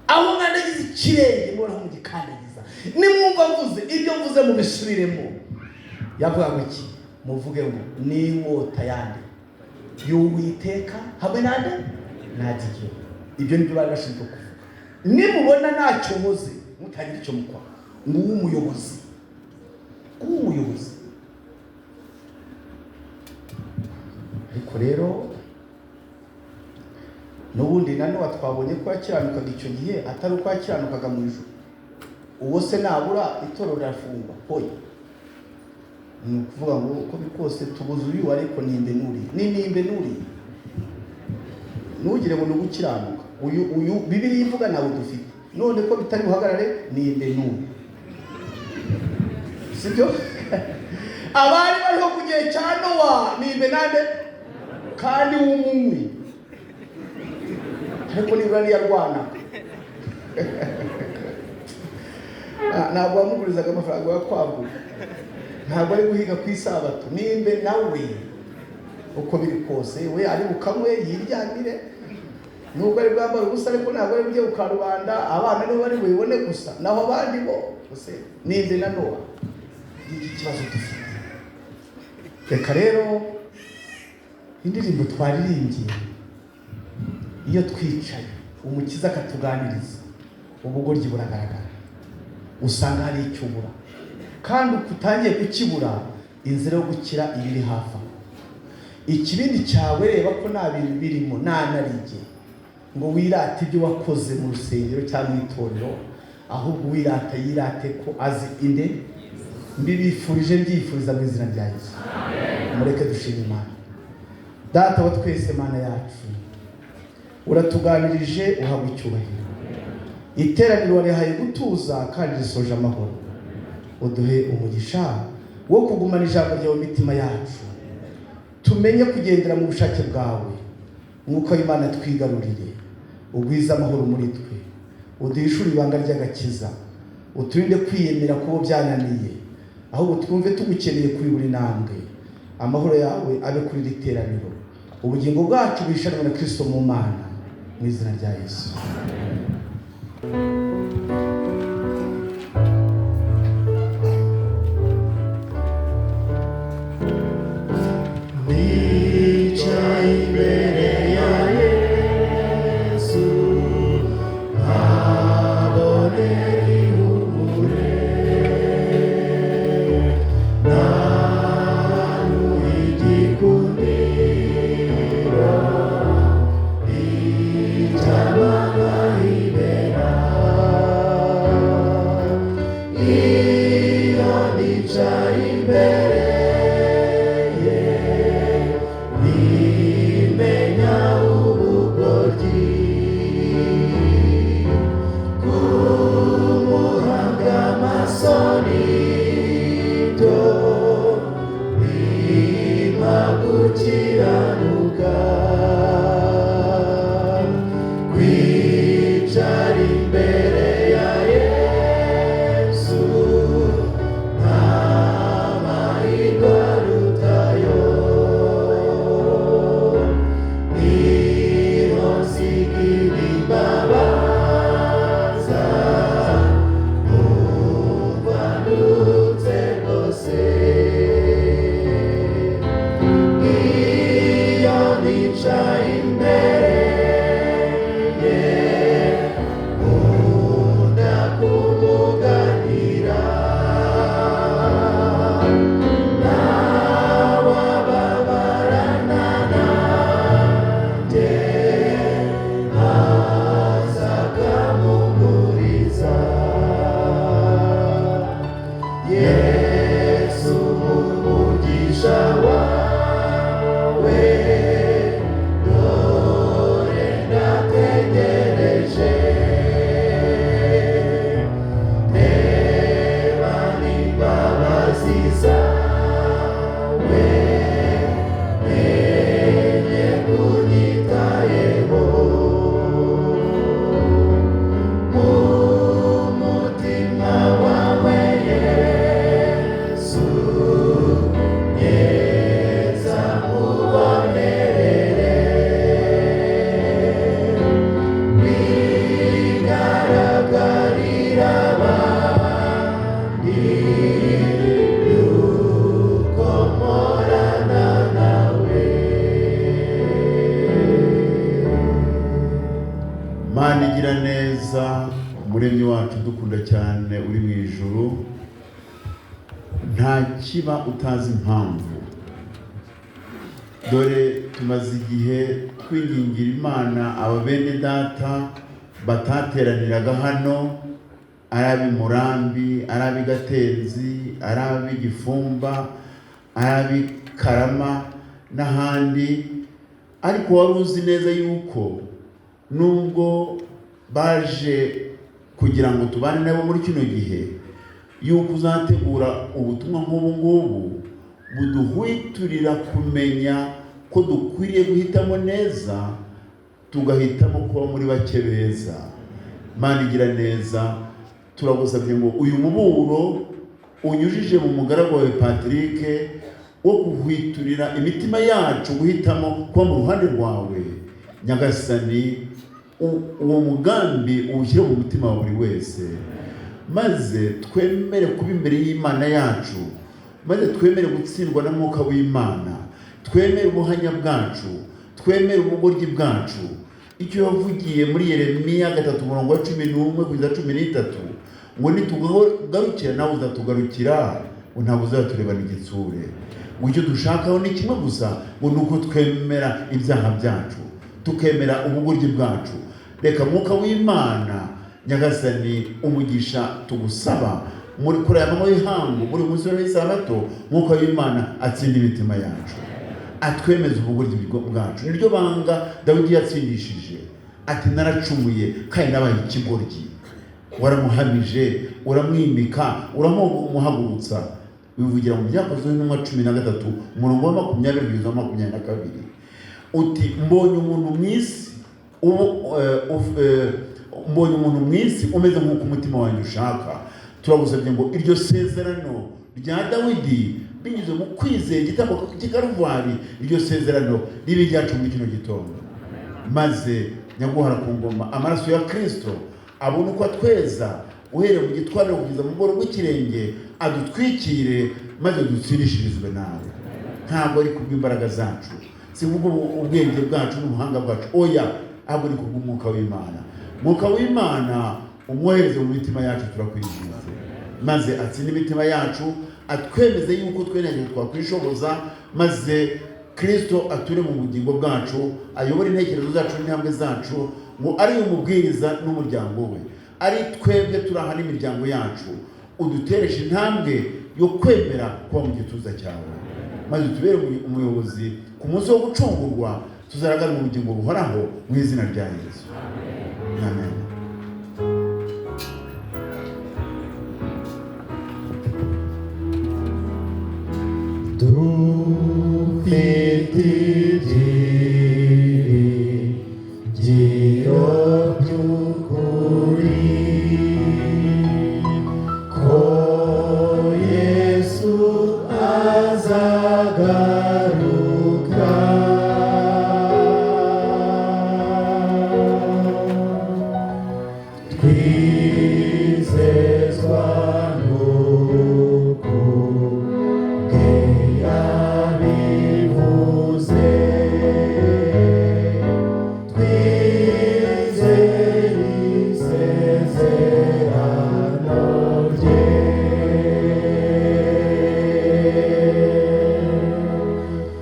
Aho mwandagiza ikirenge mubonaho mugikandagiza, nimwumva mvuze ibyo mvuze mubisubiremo. Yavuga ngo iki? Muvuge ngo ni inkota yande y'Uwiteka hamwe nande na Gidiyoni. Ibyo nibyo bari bashinzwe kuvuga. Nimubona ntacyo muzi mutagira icyo mukora, nguwo umuyobozi, nguwo umuyobozi. Ariko rero n'ubundi na Nowa twabonye ko yakiranukaga icyo gihe, atari uko yakiranukaga mu ijuru. Uwo se nabura itorero rirafungwa. Hoya, ni ukuvuga ngo uko biri kose tubuze uyu, ariko nimbe nuri, ni nimbe nuri. Ntugire ngo ni ugukiranuka, uyu Bibiliya ivuga ntabwo dufite, none ko bitari buhagarare, nimbe nuri, sibyo? Abari bariho ku gihe cya Nowa nimbe nande kandi w'umunywi, ariko nibura ntiyarwanaga. Ntabwo wamugurizaga amafaranga yo kwagura, ntabwo ari guhiga ku isabato. Nimbe nawe uko biri kose we ari bukamwe yiryamire, Nubwo ari bwambara ubusa, ariko ntabwo ari bujye ku karubanda, abana nibo bari bubibone gusa, naho abandi bo gusa ninde na Nowa. Ngiki kibazo dufite. Reka rero indirimbo twaririmbye, iyo twicaye Umukiza akatuganiriza, ubugoryi buragaragara, usanga hari icyo ubura, kandi uko utangiye kukibura, inzira yo gukira iba iri hafi aho. Ikibindi cyawe, reba ko nta bintu birimo, nta narige ngo wirate ibyo wakoze mu rusengero cyangwa mu itorero, ahubwo wirata yirate ko azi inde. Mbibifurije, mbyifuriza mu izina rya Yesu. Mureke dushime Imana. Data wa twese, Mana yacu, uratuganirije, uhabwa icyubahiro. Iteraniro warihaye gutuza kandi risoje amahoro. Uduhe umugisha wo kugumana ijambo ryawe mu mitima yacu, tumenye kugendera mu bushake bwawe. Mwuka w'Imana, twigarurire, ugwize amahoro muri twe, uduhishure ibanga ry'agakiza, uturinde kwiyemera kubo byananiye, ahubwo twumve tugukeneye kuri buri ntambwe. Amahoro yawe abe kuri iri teraniro, ubugingo bwacu buhishanwe na Kristo mu Mana, mu izina rya Yesu. Nicaye imbere ya Yesu, nkabonera ihumure, naruye igikundiro, icyamama ibera. Iyo nicaye imbere ye, nimenya ubugoryi, kumuhanga amaso nibyo bimpa gukiranuka. Kwicara imbere ya Yesu, nta mahirwe arutayo, niho nsigira imbabaza, numva ndutse rwose. Iyo nicaye imbere ye, nkunda kumuganira, nawe ababarana nanjye, aza akampumuriza. Yesu, umugisha wawe, dore ndategereje, reba n'imbabazi zawe, menye kunyitayeho. Mu mutima wawe Yesu, nyeza mubonerere, bigaragarira abandi yuko mporana nawe. Mana igira neza, Umuremyi wacu dukunda cyane uri mu ijuru, nta kiba utazi impamvu. Dore tumaze igihe twingingira Imana aba bene data batateraniraga hano, ari ab'i Murambi, ari ab'i Gatenzi, ari ab'i Gifumba, ari ab'i Karama n'ahandi, ariko wari uzi neza yuko nubwo baje kugira ngo tubane nabo muri kino gihe, yuko uzategura ubutumwa nk'ubu ngubu buduhwiturira kumenya ko dukwiriye guhitamo neza, tugahitamo kuba muri bake beza. Mana igira neza, turagusabye ngo uyu muburo unyujije mu mugaragu wawe Patrick wo guhwiturira imitima yacu guhitamo kuba mu ruhande rwawe, Nyagasani, Uwo mugambi uwushyire mu mutima wa buri wese, maze twemere kuba imbere y'Imana yacu, maze twemere gutsindwa na Mwuka w'Imana, twemere ubuhanya bwacu, twemere ubugoryi bwacu. Icyo yavugiye muri Yeremiya 3 umurongo wa 11 kugeza 13, ngo nitugarukira nawe uzatugarukira, ngo ntabwo uzaturebana igitsure. Ngo icyo dushakaho ni kimwe gusa, ngo ni uko twemera ibyaha byacu, tukemera ubugoryi bwacu. Reka Mwuka w'Imana Nyagasani umugisha tugusaba muri kuri aya manywa y'ihangu, muri uyu munsi w'isabato, Mwuka w'Imana atsinda imitima yacu, atwemeza ubugoryi bwacu. Niryo banga Dawidi yatsindishije, ati naracumuye kandi nabaye ikigoryi. Waramuhamije, uramwimika, uramuhagurutsa. Bivugira mu Byakozwe n'Intumwa 13 umurongo wa 20 kugeza 22, uti mbonye umuntu mu isi ubu, mbonye umuntu mu isi umeze nk'uko umutima wanjye ushaka. Turagusabye ngo iryo sezerano rya Dawidi binyuze mu kwizera igitambo cy'i Karuvali, iryo sezerano ribe iryacu muri kino gitondo, maze nyaguhara ku ngoma amaraso ya Kristo abone uko atweza uhereye mu gitwariro kugeza mu bworo bw'ikirenge, adutwikire maze dutsindishirizwe nawe. Ntabwo ari kubw'imbaraga zacu, si kubw'ubwenge bwacu n'ubuhanga bwacu, oya, ahubwo ni kubw'Umwuka w'Imana. Mwuka w'Imana umwohereze mu mitima yacu, turakwinginze, maze atsinde imitima yacu, atwemeze yuko twe ntacyo twakwishoboza, maze Kristo ature mu bugingo bwacu, ayobore intekerezo zacu n'intambwe zacu, ngo ari umubwiriza n'umuryango we, ari twebwe turaha n'imiryango yacu, udutereshe intambwe yo kwemera kuba mu gituza cyawe, maze utubere umuyobozi ku munsi wo gucungurwa, tuzaragana mu bugingo buhoraho mu izina rya Yesu. Amen. Dufite ibyiringiro by'ukuri ko Yesu azagaruka, twizezwa n'uko yabivuze, twizere isezerano rye.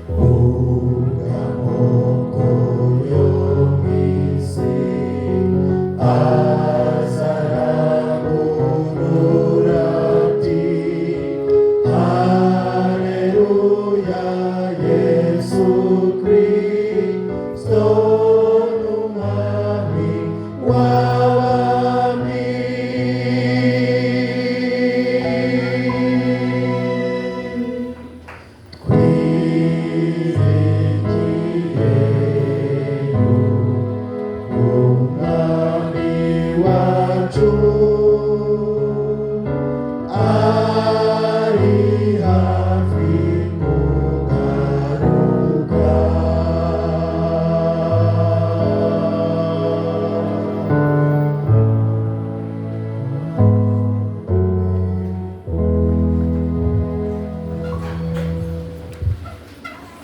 Ubwo amoko yo mu isi